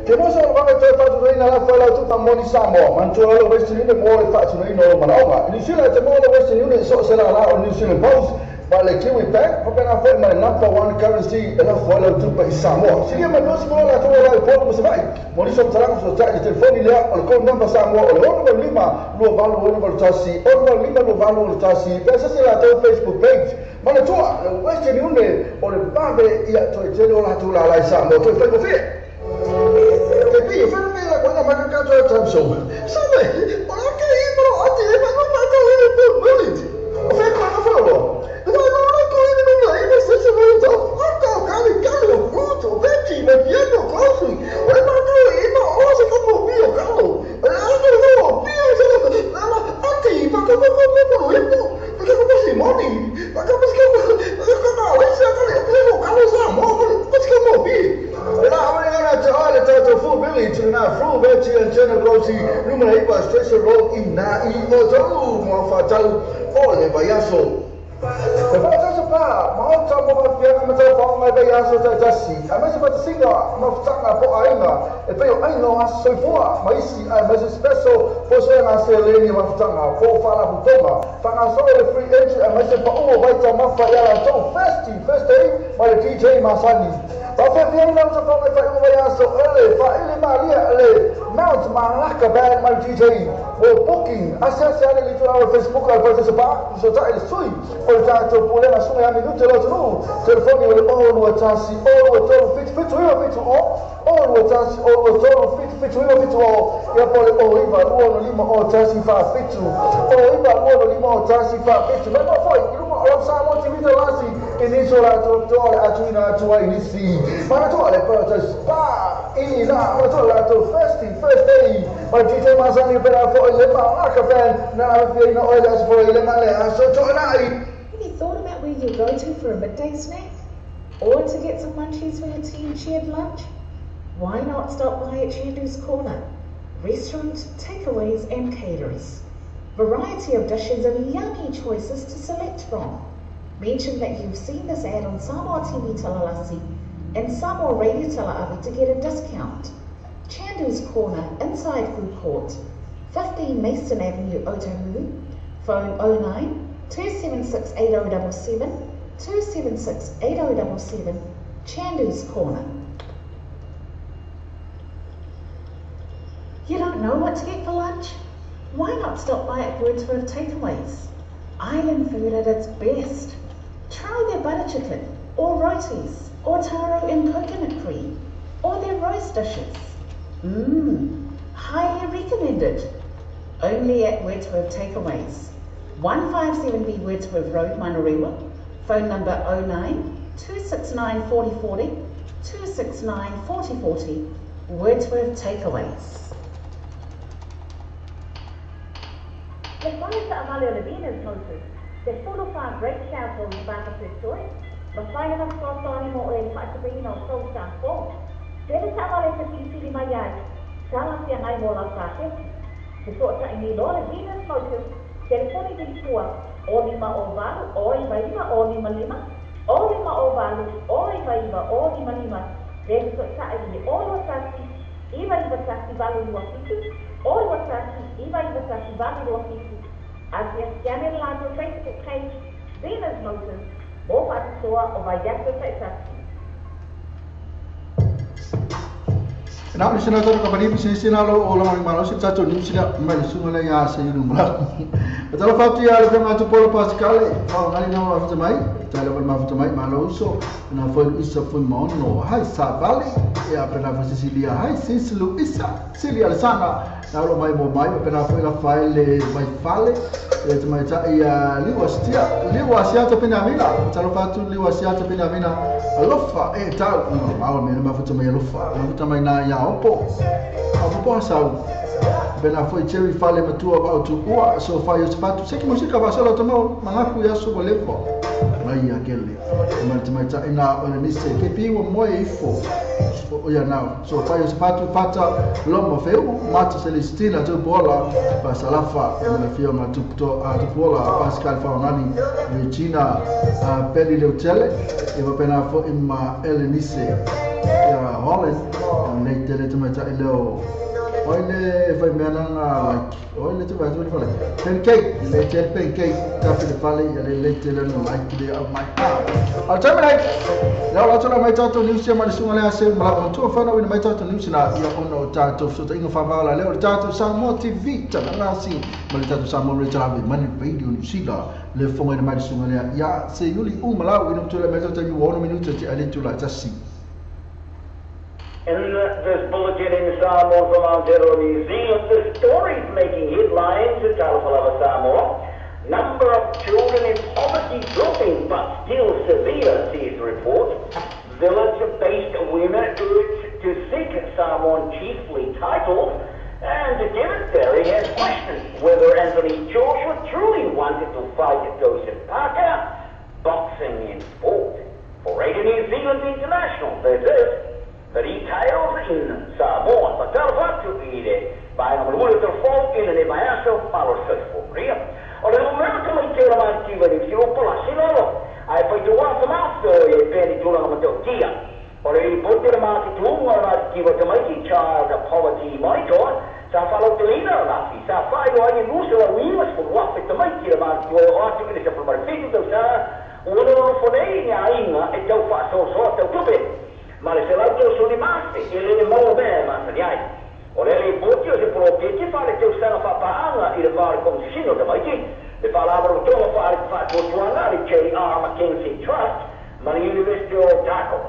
Te mosa o vanga toe fatunoina la fai lau tupa moni Samoa. Mantua lo Western Union mo le fatunoina o manaoga. New Zealand te mo le Western Union so se la la o New Zealand Post. Ma le Kiwi Bank, papena foi ma le number one currency e la fai lau tupa i Samoa. Silia ma nosi mo la tua la i Porto mo Savai. Mo niso mtalanga so tai telefoni lea o le code number Samoa o le 65 28 1 65 28 1. Pesa se la tau Facebook page. Ma le tua le Western Union o le vave ia toe tele o la tua la i Samoa. Toe whai kofie. Te pio, whai la koina makakato e tamso. Sabe, o la ke i mro ati e ma ma ka le po mulit. O whai koina whalo. La no la koina no la i se se mo to. Aka kali kali o fruto, veggie, me pieno cosi. O e ma no e ma o se como pio kalo. La no no pio se la la ati ma como como como e po. Porque como Simoni. Ma como se como como o se kali kali kali sa mo ko se como pi. La amana te ole te to full village na full village and general grocery numero 8 Station Road in na i o to mo fatal o le vayaso. E fa ta pa ma ta mo fa fia ma ta fa ma vayaso ta ta si. A ma se fa singa ma fa ta po ainga e pe ai no a so fo ma isi a ma se special fo se na se le ni ma fa ta fo fa la butoma. Fa na so le free entry a ma se pa o vai ta ma fa ya to festi first day ma le DJ Masani. Fa fia na sa fa fa o vayaso ele fa ele malia le Mount Malaka band my DJ o booking asase ale le tura Facebook al fa se pa so ta ele sui o ta to problema su ya minuto lo tu telefoni o o lo tasi o lo to fit fit o fit o o lo tasi o lo to fit fit o fit o ya pole o iva o no lima o tasi fa fit o iva o no lima o tasi fa fit ma ma foi iluma o sa mo ti video lasi inizio la to to a tu na tu inisi ma to le pa pa ini na ma to la to first first day ma DJ Masani per fo le ma ka fan na fi na oil as for le ma le so to na Have you thought about where you'll go to for a midday snack? Or to get some munchies for your tea and shared lunch? Why not stop by at Chandu's Corner? Restaurant, takeaways and caterers. Variety of dishes and yummy choices to select from. Mention that you've seen this ad on Samoa TV Talalasi and Samoa Radio Talaavi to get a discount. Chandu's Corner, inside Food Court, 15 Mason Avenue, Otahuhu. Phone 09 276 8077 276 8077, Chandu's Corner. You don't know what to get for lunch? Why not stop by at Wordsworth Takeaways? Island food at its best. Try their butter chicken, or rotis, or taro and coconut cream, or their roast dishes. Mmm, highly recommended. Only at Wordsworth Takeaways. 157B Wordsworth Road, Manurewa. Phone number 09 269 4040, 269 4040. Wordsworth Takeaways. Le whai sa amale o le Venus Motors, te fulu wha great shout o Rebecca Purtoy, ma whai ana whātāni mo e whaatapeina o Soul Star Fault. Tele sa amale te whiriwhiri mai ai, sala whia ngai mō lau tāketi. Te soata i ni loa le Venus Motors, telefoni te pua, o lima o valu, o iwa iwa o lima lima, o lima o valu, o iwa iwa o lima lima, te soata i le o lua tasi, iwa iwa tasi valu lua fitu, o lua tasi, iwa iwa tasi valu lua fitu. Asia siane lato Facebook page, Venus Motors, mō whaatoa o Vaiato Taitasi. Na le sena toro ka bani se sena lo o la malo se tato ni sila mai le sunga le ya se lu mala. Tala fatu ya le ma tu polo Pascal, o ngali na ma futa mai, tala ma futa mai malo uso, na foi isa foi mo no hai sa vale, ya pena foi Sicilia, hai Sicilu isa, Sicilia sana. Na lo mai mo mai pena foi la file mai fale, e te mai ta ia liwa stia, liwa sia ta pena mila, tala fatu liwa sia ta pena mila. Alofa e tal, no ma me ma futa mai alofa, ma futa mai na ya opo. Opo sau. Bena foi Jerry fale matua va tu ua so fa yo spatu se que música va solo tomo mangaku ya so lepo. Mai akele. Ma te mai ta ina o le nise ke pi wo mo ifo. O ya na so fa yo spatu pata lomo feu mata Celestina tu bola pa salafa na fio ma tu to a tu bola Pascal Faunani Regina Peli Leutele e va pena fo imma Elenise ya Holland le tele te mai ta ile Oile vai mena like oile te vai te fale pancake le te pancake ta fi fale le te le no like le oh my god al terminate la la tona mai tato news ya mali sunga le ase mala o tu fana wina mai tato news na ia ono tato so ta inga fa vala le o tato Samoa TV ta na si mali tato Samoa re ta mani radio New Zealand le fonga mai sunga le ya se yuli u mala wina tu le mai tato ni 1 minuto te ale tu la ta si. In this bulletin in Samoa from Aotearoa, New Zealand, the stories making headlines at Talafalava, Samoa. Number of children in poverty dropping but still severe, says report. Village-based women urged to seek Samoan chiefly titles. And David Ferry has questioned whether Anthony Joshua truly wanted to fight Joseph Parker. Boxing in sport. For Radio New Zealand International, this is the details in Samoa. But talafatu ile bai na mulu te fo ile le maiaso palo sefo ria. O le numero te mai te la mantiva ni si o pola sinolo. Ai pai te wa maso e peni tula ma te kia. O le pote le ma ti tunga la kiwa te mai ki child poverty monitor sa falo te lina la fi sa fai o ai muso la wiwas fo wa fe te mai ki la mantiva o atu ile se fo mar fitu te sa o no fo nei ni ainga e tau fa so so te tupe. Ma le se l'auto sono rimaste e le mo bene ma se ai. O le ripoti o se protetti fare te usano fa paanga il var con sino da mai le palabra to fa fa to le JR Mackenzie Trust ma University of Otago.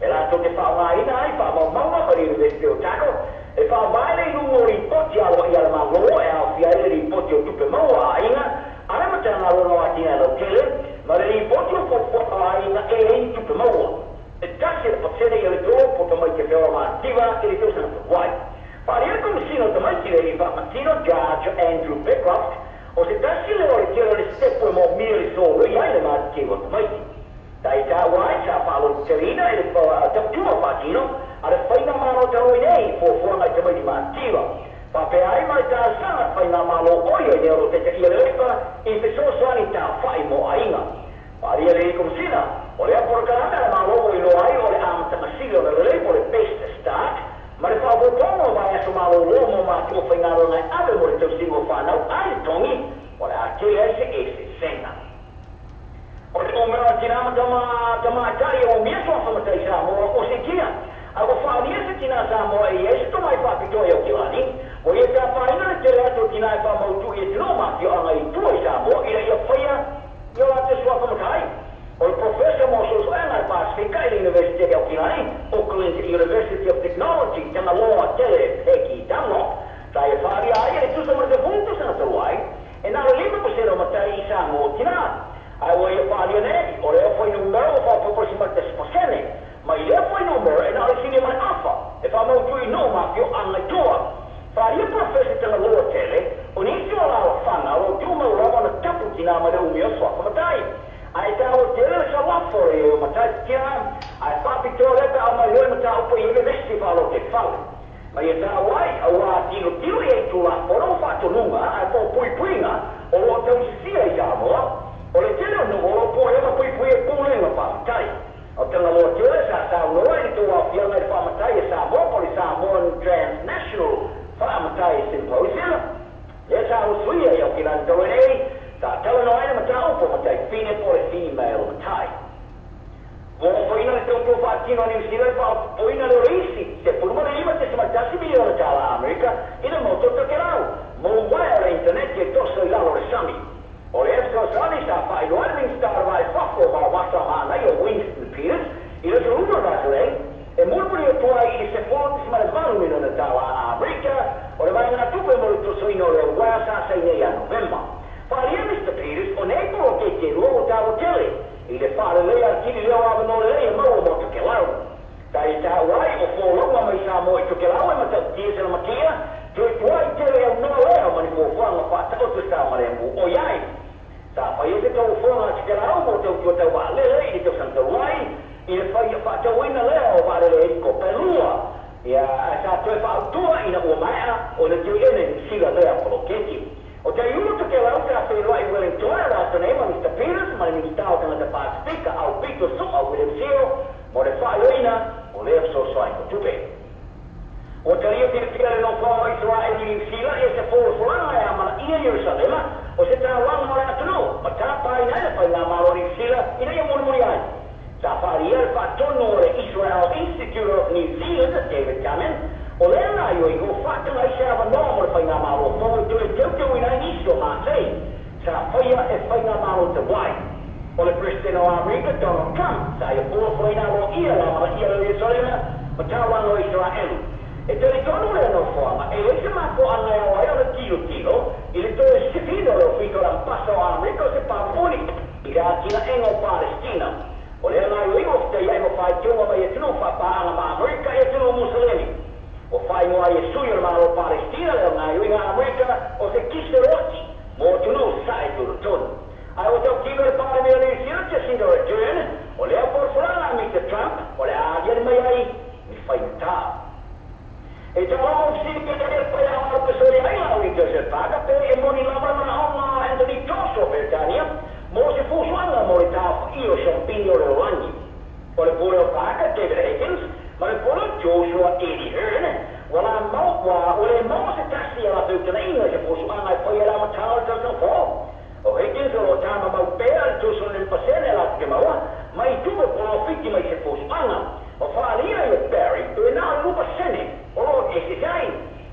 E l'altro che fa una ina ai fa ma mamma per University of Otago e fa mai le lungo ripoti al al ma lo e al fi ai ripoti o tupe mo a ina ara ma ta na lo a tina lo kele ma le ripoti o fo fa ina e le tupe mo. E casi le paziente che le trovo porta mai che feo ma attiva e le tue guai. Pari come sino da mai che fa mattino Judge Andrew Beckcroft o se tassi le ore che le step mo miri solo ia le ma che vo mai. Dai da guai sa fa lo celina e fa da più patino alla fina mano da nei fo fo mai che mai ma attiva. Pa pe ai mai da sa fina mano o io ne ro te che le fa e se so sanità fai mo ainga. Pari le come sino o le porcana ma lo lo ai o le amta masilo le le le best start ma le fa botono va a somalo lo ma tu fa ngaro na ave mo te singo fa na ai tongi o le a ke ese senga o o me tina ma tama tama tari o mi so fa ma tai sa mo o se kia A ua faalia se tinā Samoa e iai se tomai faapitoa i Aukilani, ua ia tapaina le tele atu o tinā e faamautu i atunuu ma afioaga i tua i Samoa ina ia faia i o latou suafa matai. O le Profesa mo Suesuega a le Pasefika i le Iunivesite i Aukilani, Auckland University of Technology, Tagaloa Tele Peggy Dunlop, sa ia faalia ai e le tusa ma le 10 tausaga talu ai, e na o le 5% o matai i Samoa o tinā. Ae ua ia faalia nei, o lea fuainumera ua faaopoopo le 11%, ma i lea fuainumera e na o le silia ma le afa e faamautu i nuu ma afioaga i tua. Faalia Profesa Tagaloa Tele, o nisi o alaalafaga o lo o tumau lava ona tapu tinā mai le umi o suafa matai. Ae taua tele le salafo o le iai o matai tina, ae faapitoa lea pe a aumai loa i mataupu e i ai vevesi faalotoifale. Ma ia taua ai, auā tilotilo i ai Tulafono ma faatonuga ae po o puipuiga o lo o tausisia i Samoa, o le tele o nuu o lo o puea ma puipuia i pulega faamatai. O Tagaloa Tele sa saunoa i le tou aofiaga i le faamatai a Samoa po o le Samoan Transnational Faamatai Symposium, lea sa usuia i Aukilani talu ai nei, sa talanoa ai le mataupu o matai fine po o le female matai. Ua ofoina le tautua faatino a Niu Sila i le faaopoopoina lea o le isi $15.1 miliona tala Amerika i le motu o Tokelau mo uaea o le initaneti e toso i lalo o le sami. O lea fesoasoani sa faailoa ai le Minisita o le Va i Fafo o Maomaso a Maanaia o Winston Peters i le aso Lua o Vaselei e mulimuli atu ai i le $10.8 miliona tala Amerika o le vaegatupe mo le tosoina o le uaea sa saina ia Novema. Faaalia Mister Peters o nei poloketi e lua ua taua tele i le faaleleia atili lea o avanoa lelei e maua mo Tokelau. Sa ia taua ai o folauga mai Samoa i Tokelau e matautia se lamatia, toe tuai tele aunoa lea ma ni fuafuaga faataoto sa ma le mu oiai. Sa faia se tauofoga a Tokelau mo tautua tau vaalele i le tausaga talu ai, i le faia faatauina lea o vaalele helikopta e lua, ia ae sa toe faautua ina ua maea ona toe ene Niu Sila lea poloketi. O te iulu Tokelau sa feiloai Wellington a latou nei ma Mister Peters ma le Minisita o Tagata Pasefika Aupito So'a William Sio mo le faailoina o lea fesoasoani tupe. Ua talia fiafia le nofoaga o Isaraelu i Niu Sila ia se folafolaga e amanaia Ierusalema o se taulaga o le atunuu ma tapaina ai le faigamalo a Niu Sila ina ia mulimuli ai. Sa faaalia le faatonu o le Israel Institute of New Zealand, David Kamin, o lea gaoioiga ua faataga ai se avanoa mo le faigamalo fou e toe teuteuina ai nisi o masei sa faia e faigamalo talu ai. O le Peresetene o Amerika, Donald Trump, sa ia folafolaina aloaia le amanaia o Ierusalema ma taulaga o Isaraelu. E talitonu lea nofoaga e leai se mafuaaga e ao ai ona tilotilo i le toe sifiina o le Ofisa o le Ambasa o Amerika o se pamuli i le atinaega o Palestina. O lea gaoioiga ua fetaiai ma faitioga mai atunuu faapaaga ma Amerika i atunuu Muselemi. Ua faaigoa ai e sui o le Malo o Palestina lea gaoioiga a Amerika o se kiseloati mo atunuu sae tolotonu. Ae ua tautino le Palemia o Niu Sila Jacinda Ardern o lea folafolaga a Mister Trump o le a aliali mai ai ni faigata. E taaloga o fesili pe talia le paia o pesoli ai la ui Joseph Parker pe e moni lava le manaoga a Anthony Joshua o Peretania mo se fuafuaga mo le taofaia o Siampini o le lalolagi. O le pule o Parker, David Higgins, ma le pule o Joshua, Eddie Hearn, ua la mau, ua ua le maua se tasi a latou tanaiga i se fuafuaga e faia i le amataga o le tausaga fou. O Higgins o lo o tamamau pea i le 35% a latou te maua mai tupe polofiti mai se fuafuaga. Ua faalia e Barry e na o le 2% o lo o eseese ai.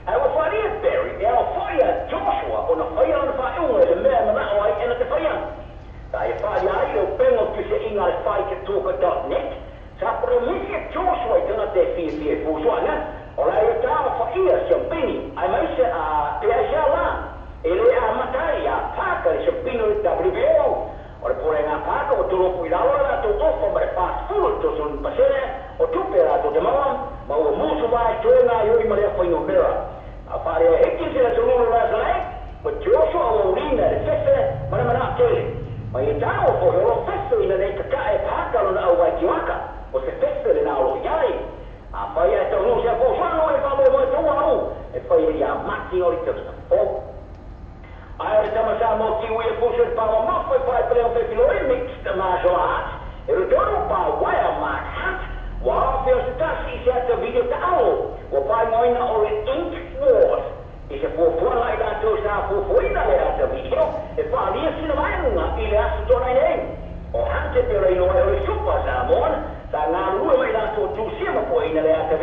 Ae ua faalia e Barry e aofai a Joshua ona faia lana faaiuga i le mea e manao ai e na te faia. Sa ia faalia ai le upega o tusiaiga a le fightertalker.net, sa promisi e Joshua i tagata e fiafia i fuafuaga o la ia taofaia siampini aemaise a pe aisea la e le amata ai a Parker i siampini o le WBO. O le polega a Parker ua tolopo i lalo le latou ofa ma le 40% o tupe a latou te maua, ma ua musu vae toe gaoioi ma lea fuainumera. A faalea e Higgins i le aso Lulu o le aso nei, ua Joshua ua ulina e le fefe ma le manao tele. Ma ia taua foi o lo fefe ina nei kakaʻe Parker lona auwae tiuaka, o se fefe lena o lo o i ai. Afai ae taunuu se fuafuaga ua e faamoemoe taua au e faia ia mati o le tausaga fou. Ae o le tama Samoa Kiwi e pusu i le pamamafa i paepalega o Fefiloi, Mixed Martial Arts, e Rotoru pa Waea Mark Hunt, ua aofia o se tasi i se ata video taalo ua faaigoaina o le Ink Wars. I se fuafuaga i latou sa fuafuaina le ata video e faaalia sina vaega i le aso Tonai nei. O Hunt e pei o le iloa ai o le Super Samoan, sa galulue ma i latou tusia ma puaina le ata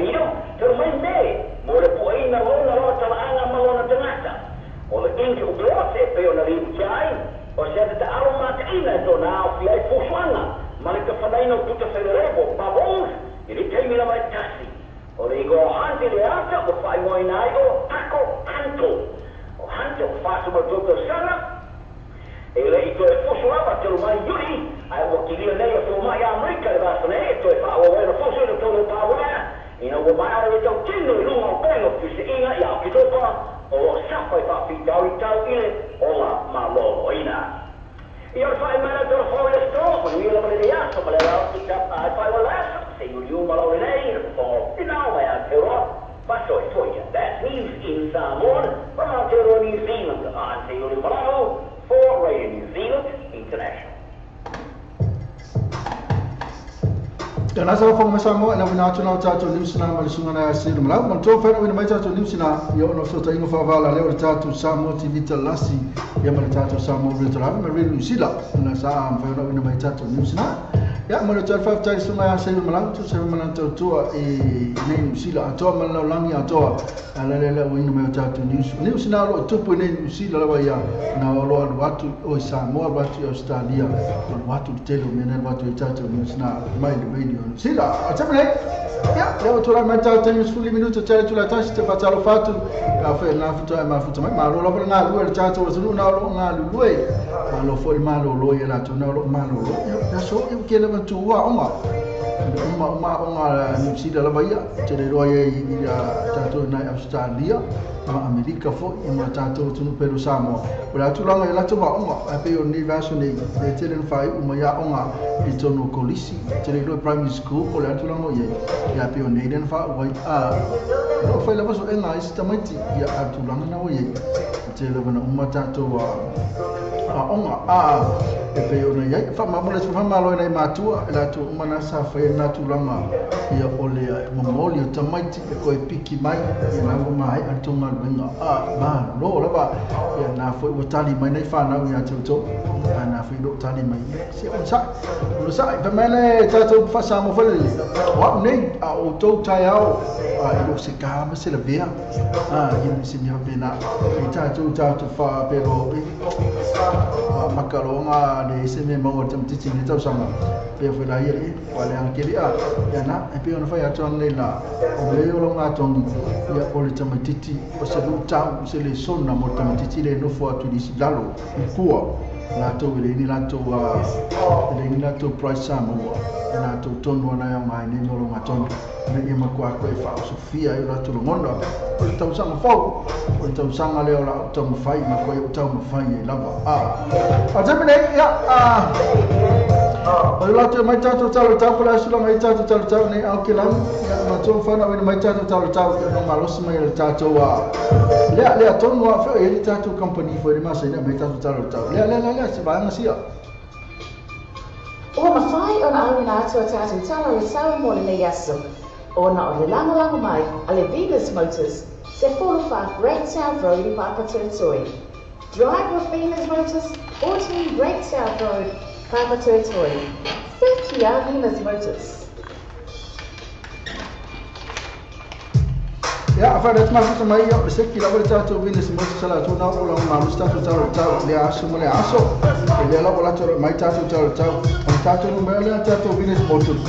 Faaigoa ina ai o Tako Hanto. O Hanto, 42 tausaga, e le i toe fusu lava telu mai Iuni, ae ua kilia nei e fomai Amerika le vasa nei, e toe faaauau ai ona fusu i totonu o Pāuea, ina ua maea le tautino i luga o upega o fesuiaiga ia Oketopa, o lo o safa i faafitauli tau i le ola maloloina. Ia o le faaiu mai lau telefoni i le store, manuia lava lenei aso ma le ala o ai faaiu o le aso, se i uliu ma lau lenei, le fofoga o Finau mai Aotearoa, faasoifoia. That's news in Samoan from Aotearoa, New Zealand. I'm Seiuli Malau for Radio New Zealand International. Ia nasa wa fonga Samoa e lauina atu na o tātou niusina ma le susuga na ia Seiuli Malau. Manatua whaina uina mai tātou niusina ia ona fesootaiga faavala lea o le tātou Samoa TV Talasi ia ma le tātou Samoa Radio Talave ma Radio New Zealand. Na sa mawhai ona uina mai tātou niusina. Ia mo le tau whawhitai le susuga ia Seiuli Malau tusa ma lana tautua i nei New Zealand atoa ma le lalolagi atoa. A le le le uina mai o tātou news. News na o lo o tupu i nei New Zealand lawa ia na o lo alu atu o i Samoa alu atu i Australia alu atu le tele o mea nei alu atu i tātou news na mai le radio New Zealand. A te nei, ia, lea ua tulai mai tātou taimi 15 minuta tele tula tasi te whatalofa atu ka whai ngā futa e mafuta mai. Malo lava le ngā lue le tātou atunuu na o lo o ngā lulue. Malo foi le malolo ia latou na o lo o malolo. Ia, ia so, ia ke lava tuua onga. Uma uma onga New Zealand lava ia, te le roa ia i tātou nai Australia, ma Amerika foi, i ma tātou atunuu pelo Samoa. O le atulanga i latou aoga, ae pei o lenei vaiaso nei, e tele na faaiu mai aoga i totonu o kolisi, te le iloa i primary school po o le atulanga o i ai, ia pei o nei lea na faauu ai, o lo o fai lava suega a isi tamaiti ia atulanga na ua i ai. E tele lava na uma tātou aoga, e pei ona i ai. Faamamole atu faamalo ai nai matua, e latou uma na sa fai ai lena tulaga ia o le momoli o tamaiti e koe piki mai, ia na ua maea le tou galuega. Malo lava, ia na foi ua tali mai nei whanau ia te outou, na foi lo tali mai ia se onosai. Onosai, fa mai le tātou whasaamo whalele. O au nei, a outou taeao, e lo se ka ma se lavea, ia me se mea pena, i tātou tātou wha pero, makaloga le ese mea maua le tamatiti i le tausaga. Pea foi la ia le e, wa le anga keli a, ia na, e pei ona fai atu ana nei la, o mea o lau ngā ia o le tamatiti, o se lutau, se lesona mo le tamatiti le nofo atu i le isi lalo, i kua, latou e le ini latou, e le ini latou price Samoa, e latou tonu ana e au ngai nei mo lau ngā tongi. Ina ia matua koe e whaosofia e o latou lagona, o le tausaga fou, o le tausaga lea o la o taumafai, ma koe o taumafai e lava. A taimi nei, ia, o le latou e mai tātou talo tau, ko le aso la mai tātou talo tau nei ao ke lanu, ia, matua whanau ina mai tātou talo tau, ia no malosi mai le tātou, lea, lea tonu a whio e le tātou company foi le masa ina mai tātou talo tau. Lea, lea, lea, lea, se vaanga sia. Ua mawhai ona auina atu a tātou tala le tau mo lenei aso. Ona o le lagolago mai a le Venus Motors, se 45 Great South Road i Papatoetoe. Drive with Venus Motors, 14 Great South Road, Papatoetoe. Search ia Venus Motors. Ia, a whaere atu mafuta mai ia o le seki lava le tātou Venus Motors a latou nā o lau malosi tātou talo le tau le aso ma le aso. E lea lava latou mai tātou talo le tau. O le tātou numera lea tātou Venus Motors.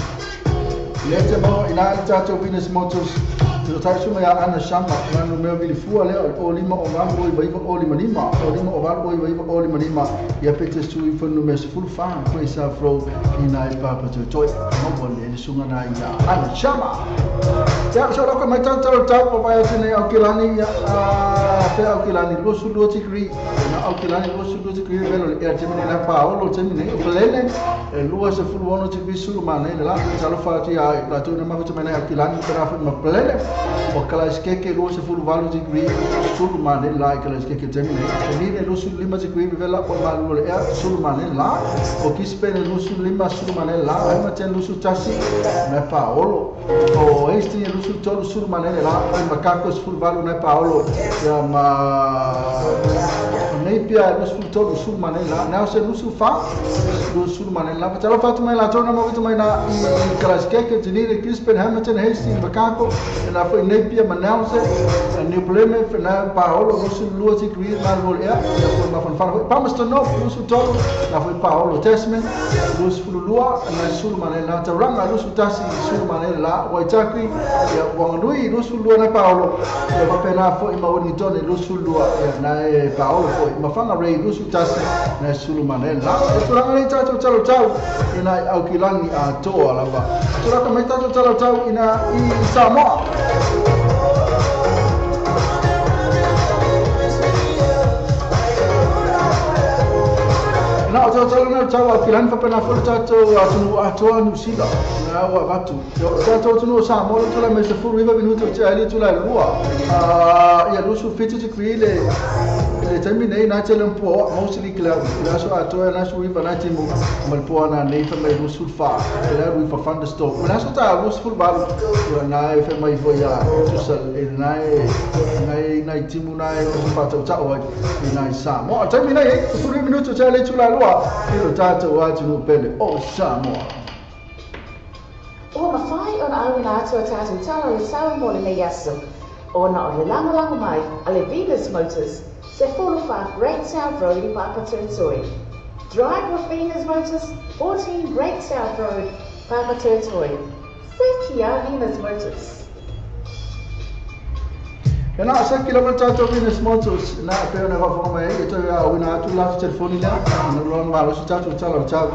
Lea te maua ina le tātou Venus Motors. Te taisu mai a Ana Shama, ngā numera vilifua lea o 5 o 8 o 9 o 5 5, o 5 o 8 o 9 o 5 5, ia pete sui whanu numera 14, koe sa fro ina e Papatoetoe. Maua le le sunga nā ia Ana Shama. Ia, so rako mai tātou talo tau, o vai atu nei au ke lani, ia, te au ke lani, 22 degree, na au ke lani 22 degree, velo le ea temine la paolo temine, o pelene, e 26 degree sulu mana le la, talo whāti a latou na mafuta mai nei au ke lani, pera whai ma pelene, o Kalaiskeke 28 degree sulu mana la i Kalaiskeke temine, e nire 25 degree vela o malu le ea sulu mana la, o Kispene 25 sulu mana la, ai maten 21 na paolo, o Hastings 23 sulu mana la, ai Makako 18 na paolo, ia ma Napier 23 sulu manela Nelson 24 sulu manela talo fatu mai la tona mo mai na i Christchurch Dunedin Brisbane Hamilton Hastings Makako na foi Napier Manaus New Plymouth na Paolo 22 degree na lo ya foi ma fan foi Palmerston North 23 na foi Paolo Tasman 22 na sulu manela Tauranga 21 sulu manela Waitaki ya Wanganui 22 na Paolo ya papena foi ma Wellington 22 ya na Paolo foi Mawhangarei 21 na sulu manela tulaga nei tatou talotau ina i Aukilangi atoa lava tulaga mai tatou talotau ina i Samoa. Na o tatou na tau Aukilangi whapena fo le tatou atunuu atoa New Zealand na ua avatu o tatou atunuu o Samoa le tula mai 19 minuto o tea ai le tula e lua ia 27 degree le taimi nei na tele mpoa mostly cloudy le aso atoa na su iva na timu ma le poa na nei fa mai 24 le alu fa thunderstorm le aso ta 28 ia na e fa mai foi ia tusa e na e na timu na e o fa tau tau ai na Samoa taimi nei 19 minuto tea le tula lua i lo tatou atunuu pele o Samoa. Ua mawhai ona auina atu a tātou tala le sau mo le nei aso. Ona o le lagolago mai a le Venus Motors, se 45 Great South Road i Papatoetoe. Drive with Venus Motors, 14 Great South Road, Papatoetoe. Se kia Venus Motors. E na saki lava tātou Venus Motors na pe ona whafonga mai e tau a wina atu la telefoni lea na loan malo si tātou tala o tau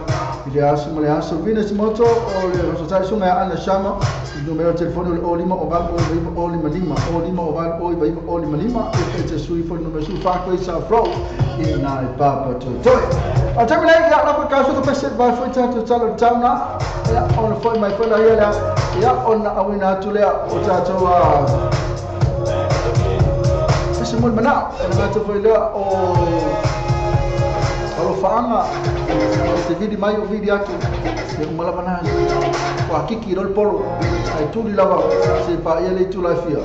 i le aso ma le aso Venus Motor o le rosotai sunga ia Ana Shama i numero telefoni o le o lima o valu o iva o lima lima o lima o valu o iva o lima lima e pe te sui fo le numero su whakoi sa flow i nā e Papatoetoe. A taimi nei ia lako kaso ka pese vai foi tātou tala o tau na ia ona foi mai foi la ia lea ia ona awina atu lea o tātou a se mo manao e ngata foi lea o alofaanga o te vili mai o vili atu e umalava na o akiki rol polo ai tuli lava se pa ia le tula fia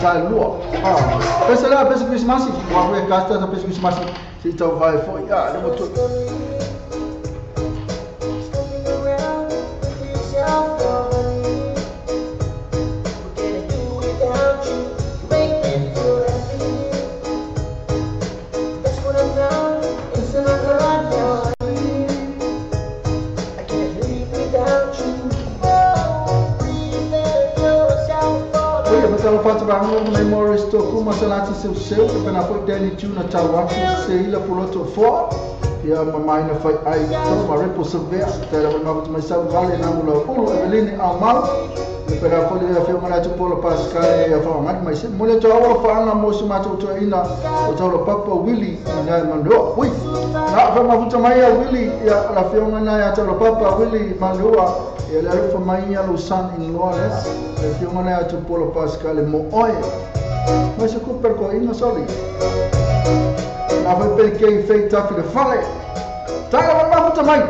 ta lua pese la pese Christmas o e gasta sa pese Christmas se tau vai foi a le moto. Morris Toku masalati seu seu e pena foi Danny Tuna tau atu se ila puloto foa ia mamaina fai ai tau ma repo savea tera ma mai sau vale na mula ulu Eveline Aumau e pena foi le afio mana tu Polo Pascal e fa ngat mai se mole to awala fa ana mo se matou to ina o tau papa Willy na mandua ui na fa mafuta mai a Willy ia la afio mana ia tau papa Willy mandua ia le alu fa mai ia lo son in law le afio mana ia tu Polo Pascal mo oi mas se Cooper ko ina soli na foi pe fei tafi le fale tala ma mafuta mai.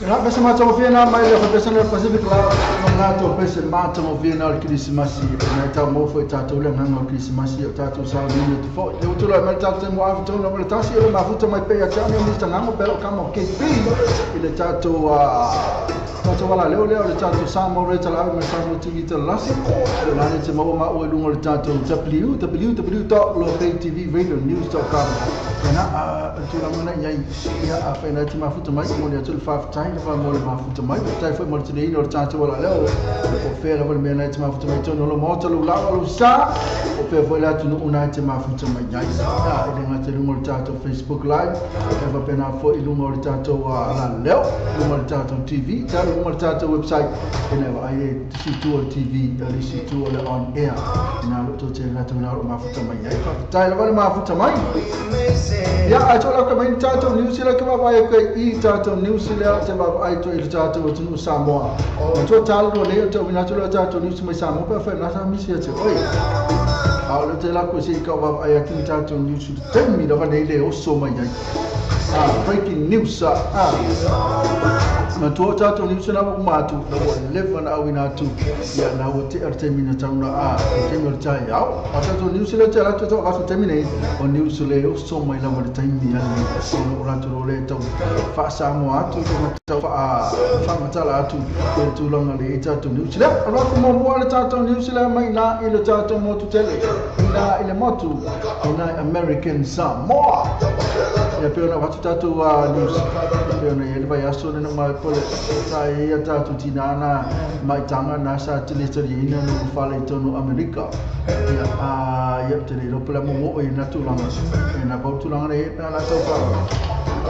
La pese matagofie na mai le pese le Pacific la ma latou pese matagofie na o le Kerisimasi e nai tau mo foi tatou le agaga o le Kerisimasi o tatou sauniuni atu foi. Le ua tulai mai le tatou taimi ua ave tonu lava le tasi o le mafuta mai pea ia te au nei o Mister Gago pe o kama o KP i le tatou tatou alaleo lea o le tatou Samoa Radio Talaave ma le Samoa TV Talalasi. O la le te maua maua i luga o le tatou www.lopaytvradionews.com. Ena a tulaga na i ai ia afai na te mafuta mai momoli atu le faafetai lava mo le mafuta mai. Faafetai foi mo le tineina o le tatou alaleo. Po o fea lava le mea na te mafuta mai tonu o lou maota, lou lava, lou sa, po o fea foi le atunuu na te mafuta mai ai. E le gata i luga o le tatou Facebook Live, e faapena foi i luga o le tatou alaleo, i luga o le tatou TV, talu i luga o le tatou website, ina e vaai ai isi itu o le TV, le isi itu o le on air, ina o lo o tou tele latou na o lo o mafuta mai ai. Faafetai lava le mafuta mai. Ia, ae toa lau mai ni tatou New Zealand ke vaavaai atu ai i tatou New Zealand te vaavaai atu ai i le tatou atunuu Samoa. Matua talo nei o tauina atu le tatou news mai Samoa pe afai na sa misi ia te oe. A o le te lako se i ka vaavaai atu i tatou news i le taimi lava nei le oso mai ai. Breaking news Matua o tatou news na ua uma atu, na ua leva na auina atu, ia na ua tea le taimi na tau na le taimi o le taeao. A tatou news lea te ala atu tau avatu taimi nei, o news le oso mai lava le taimi ale o latou lo le tau faasamoa atu ma tau faamatala atu i le tulaga le i tatou news lea. O le muamua le tatou news lea mai ina i le tatou motu tele, ina i le motu, ina i American Samoa. Ia pei ona avatu tatou news, e pei ona i ai le vaiaso lena mai po le sa i ai a tatou tina na maitaga na sa taliataliaina no fale i tonu Amerika. Ia ia te le iloa po o le a momoo i na tulaga. Ia na pau tulaga nei na latou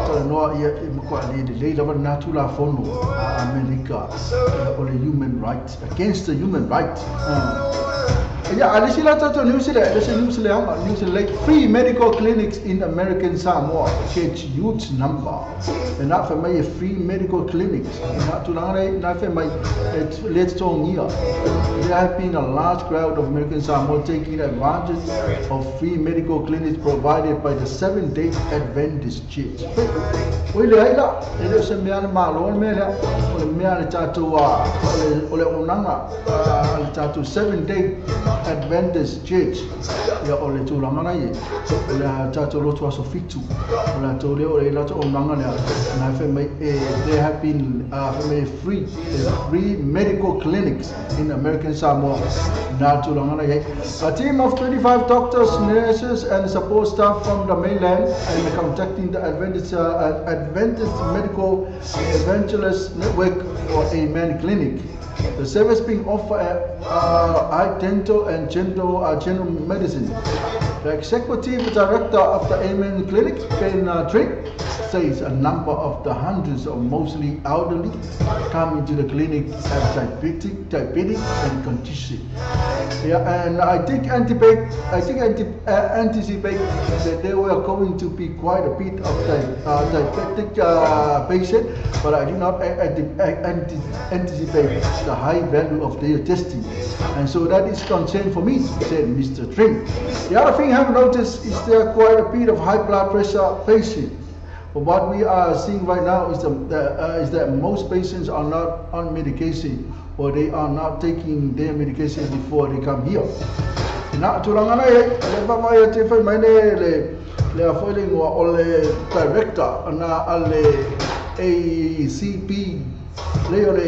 talanoa ia e matua le lelei lava lena Tulafono a Amerika o le human right, against the human right. Ia, a le isi la tatou news lea, le isi news leaga, news lelei, free medical clinics in American Samoa catch huge number. E na fai mai e free medical clinics. E na tulaga nei, na fai mai e le totogia. There have been a large crowd of American Samoa taking advantage of free medical clinics provided by the Seventh-day Adventist Church. Oi le ai la, e le o se mea a le Malo le mea lea, o le mea a le tatou, o le auaunaga a le tatou Seventh-day Adventist Church. Ia, o le tulaga la ia, o le tatou lotu aso 7, o latou lea o le latou auaunaga lea, na fai mai e, there have been, fai mai e free medical clinics in American Samoa, na tulaga la ia. A team of 25 doctors, nurses and support staff from the mainland and contacting the Adventist Medical Evangelist Network for Amen Clinic. The service being offered at eye, dental and general medicine. The executive director of the Amen Clinic, Ben Trigg, says a number of the hundreds of mostly elderly coming to the clinic have diabetic and condition. Yeah, and I think anticipate that there were going to be quite a bit of diabetic patient, but I do not anticipate the high value of their testing, and so that is concern for me, said Mr. Tring. The other thing I have noticed is there are quite a bit of high blood pressure patients. But what we are seeing right now is that most patients are not on medication, or they are not taking their medication before they come here. Na tulaga nei, le vaavaai atu e fai mai le le a foi le igoa o le director na a le ACP le o le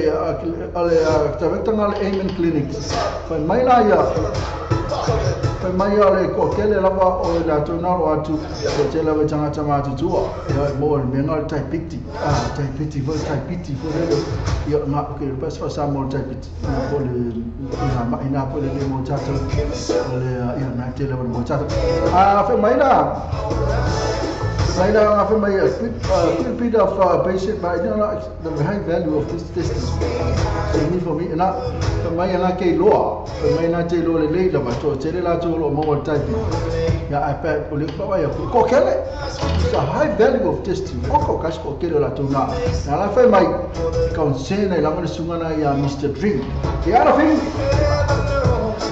director na le Amen Clinic. Fai mai la ia, fai mai ia le toatele lava o le latou na alo atu, toatele lava i tagata matutua, ia mo le mea na o le taipiti, taipiti foi, taipiti foi lele, ia nga, okay, le pasi faasamoa le taipiti, na po le nga mai na po le le mo tatou, o le ia na tele lava le mo tatou. Fai mai la, fai la, fai mai a bit of patient, but I don't know the high value of this testing. So need for me, na fai mai ana ke loa, fai mai na te loa le lei lava, toatele latou o lo o maua le taipiti. Ia, ai pe, o le upa ia, ko kele, it's a high value of testing. O ko kasi ko kele o latou na. Na la fai mai, concern ai lava le sunga na ia Mr. Drink. The other thing,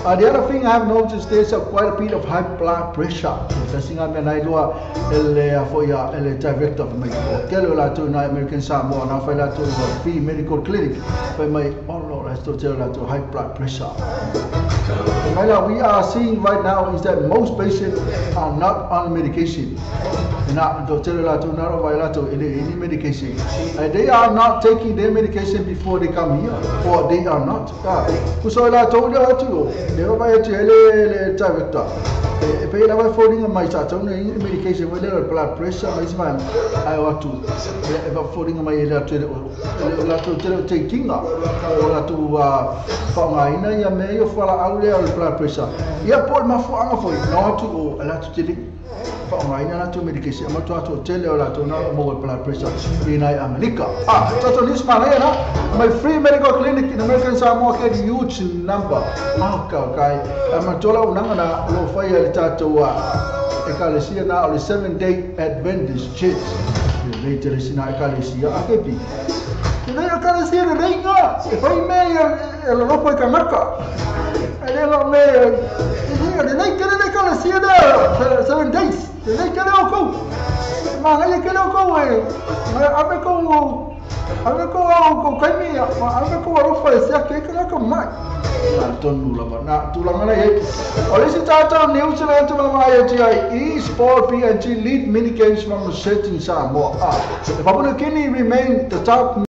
The other thing I have noticed, there's a quite a bit of high blood pressure. Tasi ngā mea nai lua ele a fo ia ele director mai o kele o latou nai American Samoa na fai latou free medical clinic fai mai oh no let's to tell latou high blood pressure. Mai we are seeing right now is that most patients are not on medication. Na do tele latou na ro vai latou ele any medication. And they are not taking their medication before they come here, or they are not. Kuso latou le atu le vai atu ele le director. E pe la vai foringa mai sa tau nei medication vai le blood pressure mai sma ai atu e va foringa mai le atu le latou tele takinga o latou whaongaina ia mea ia whala au lea o le blood pressure. Ia po le mafuanga foi no atu o latou tele whaongaina latou medication ama atu tele o latou na mo blood pressure i nai Amerika. Tato news mana na my free medical clinic in American Samoa get huge number. Ka kai ama tola unanga na lo fai le tatou ekalesia na o le 7 Day Adventist Church. Le tele sina ekalesia akepi. Le ekalesia le reinga e fai me e lo lopo e kanaka. E le lo me e le nei kele le ekalesia na 7 days. Le nei kele o kou. Ma ngai kele o kou e ame kou ame kou ko kaimi ame kou alofa e sea ke kanaka mai. Na tonu lava na tulaga nei o le isi tatou New Zealand tulaga mai ai e-sport PNG lead mini games from certain Samoa. Papua New Guinea remain the top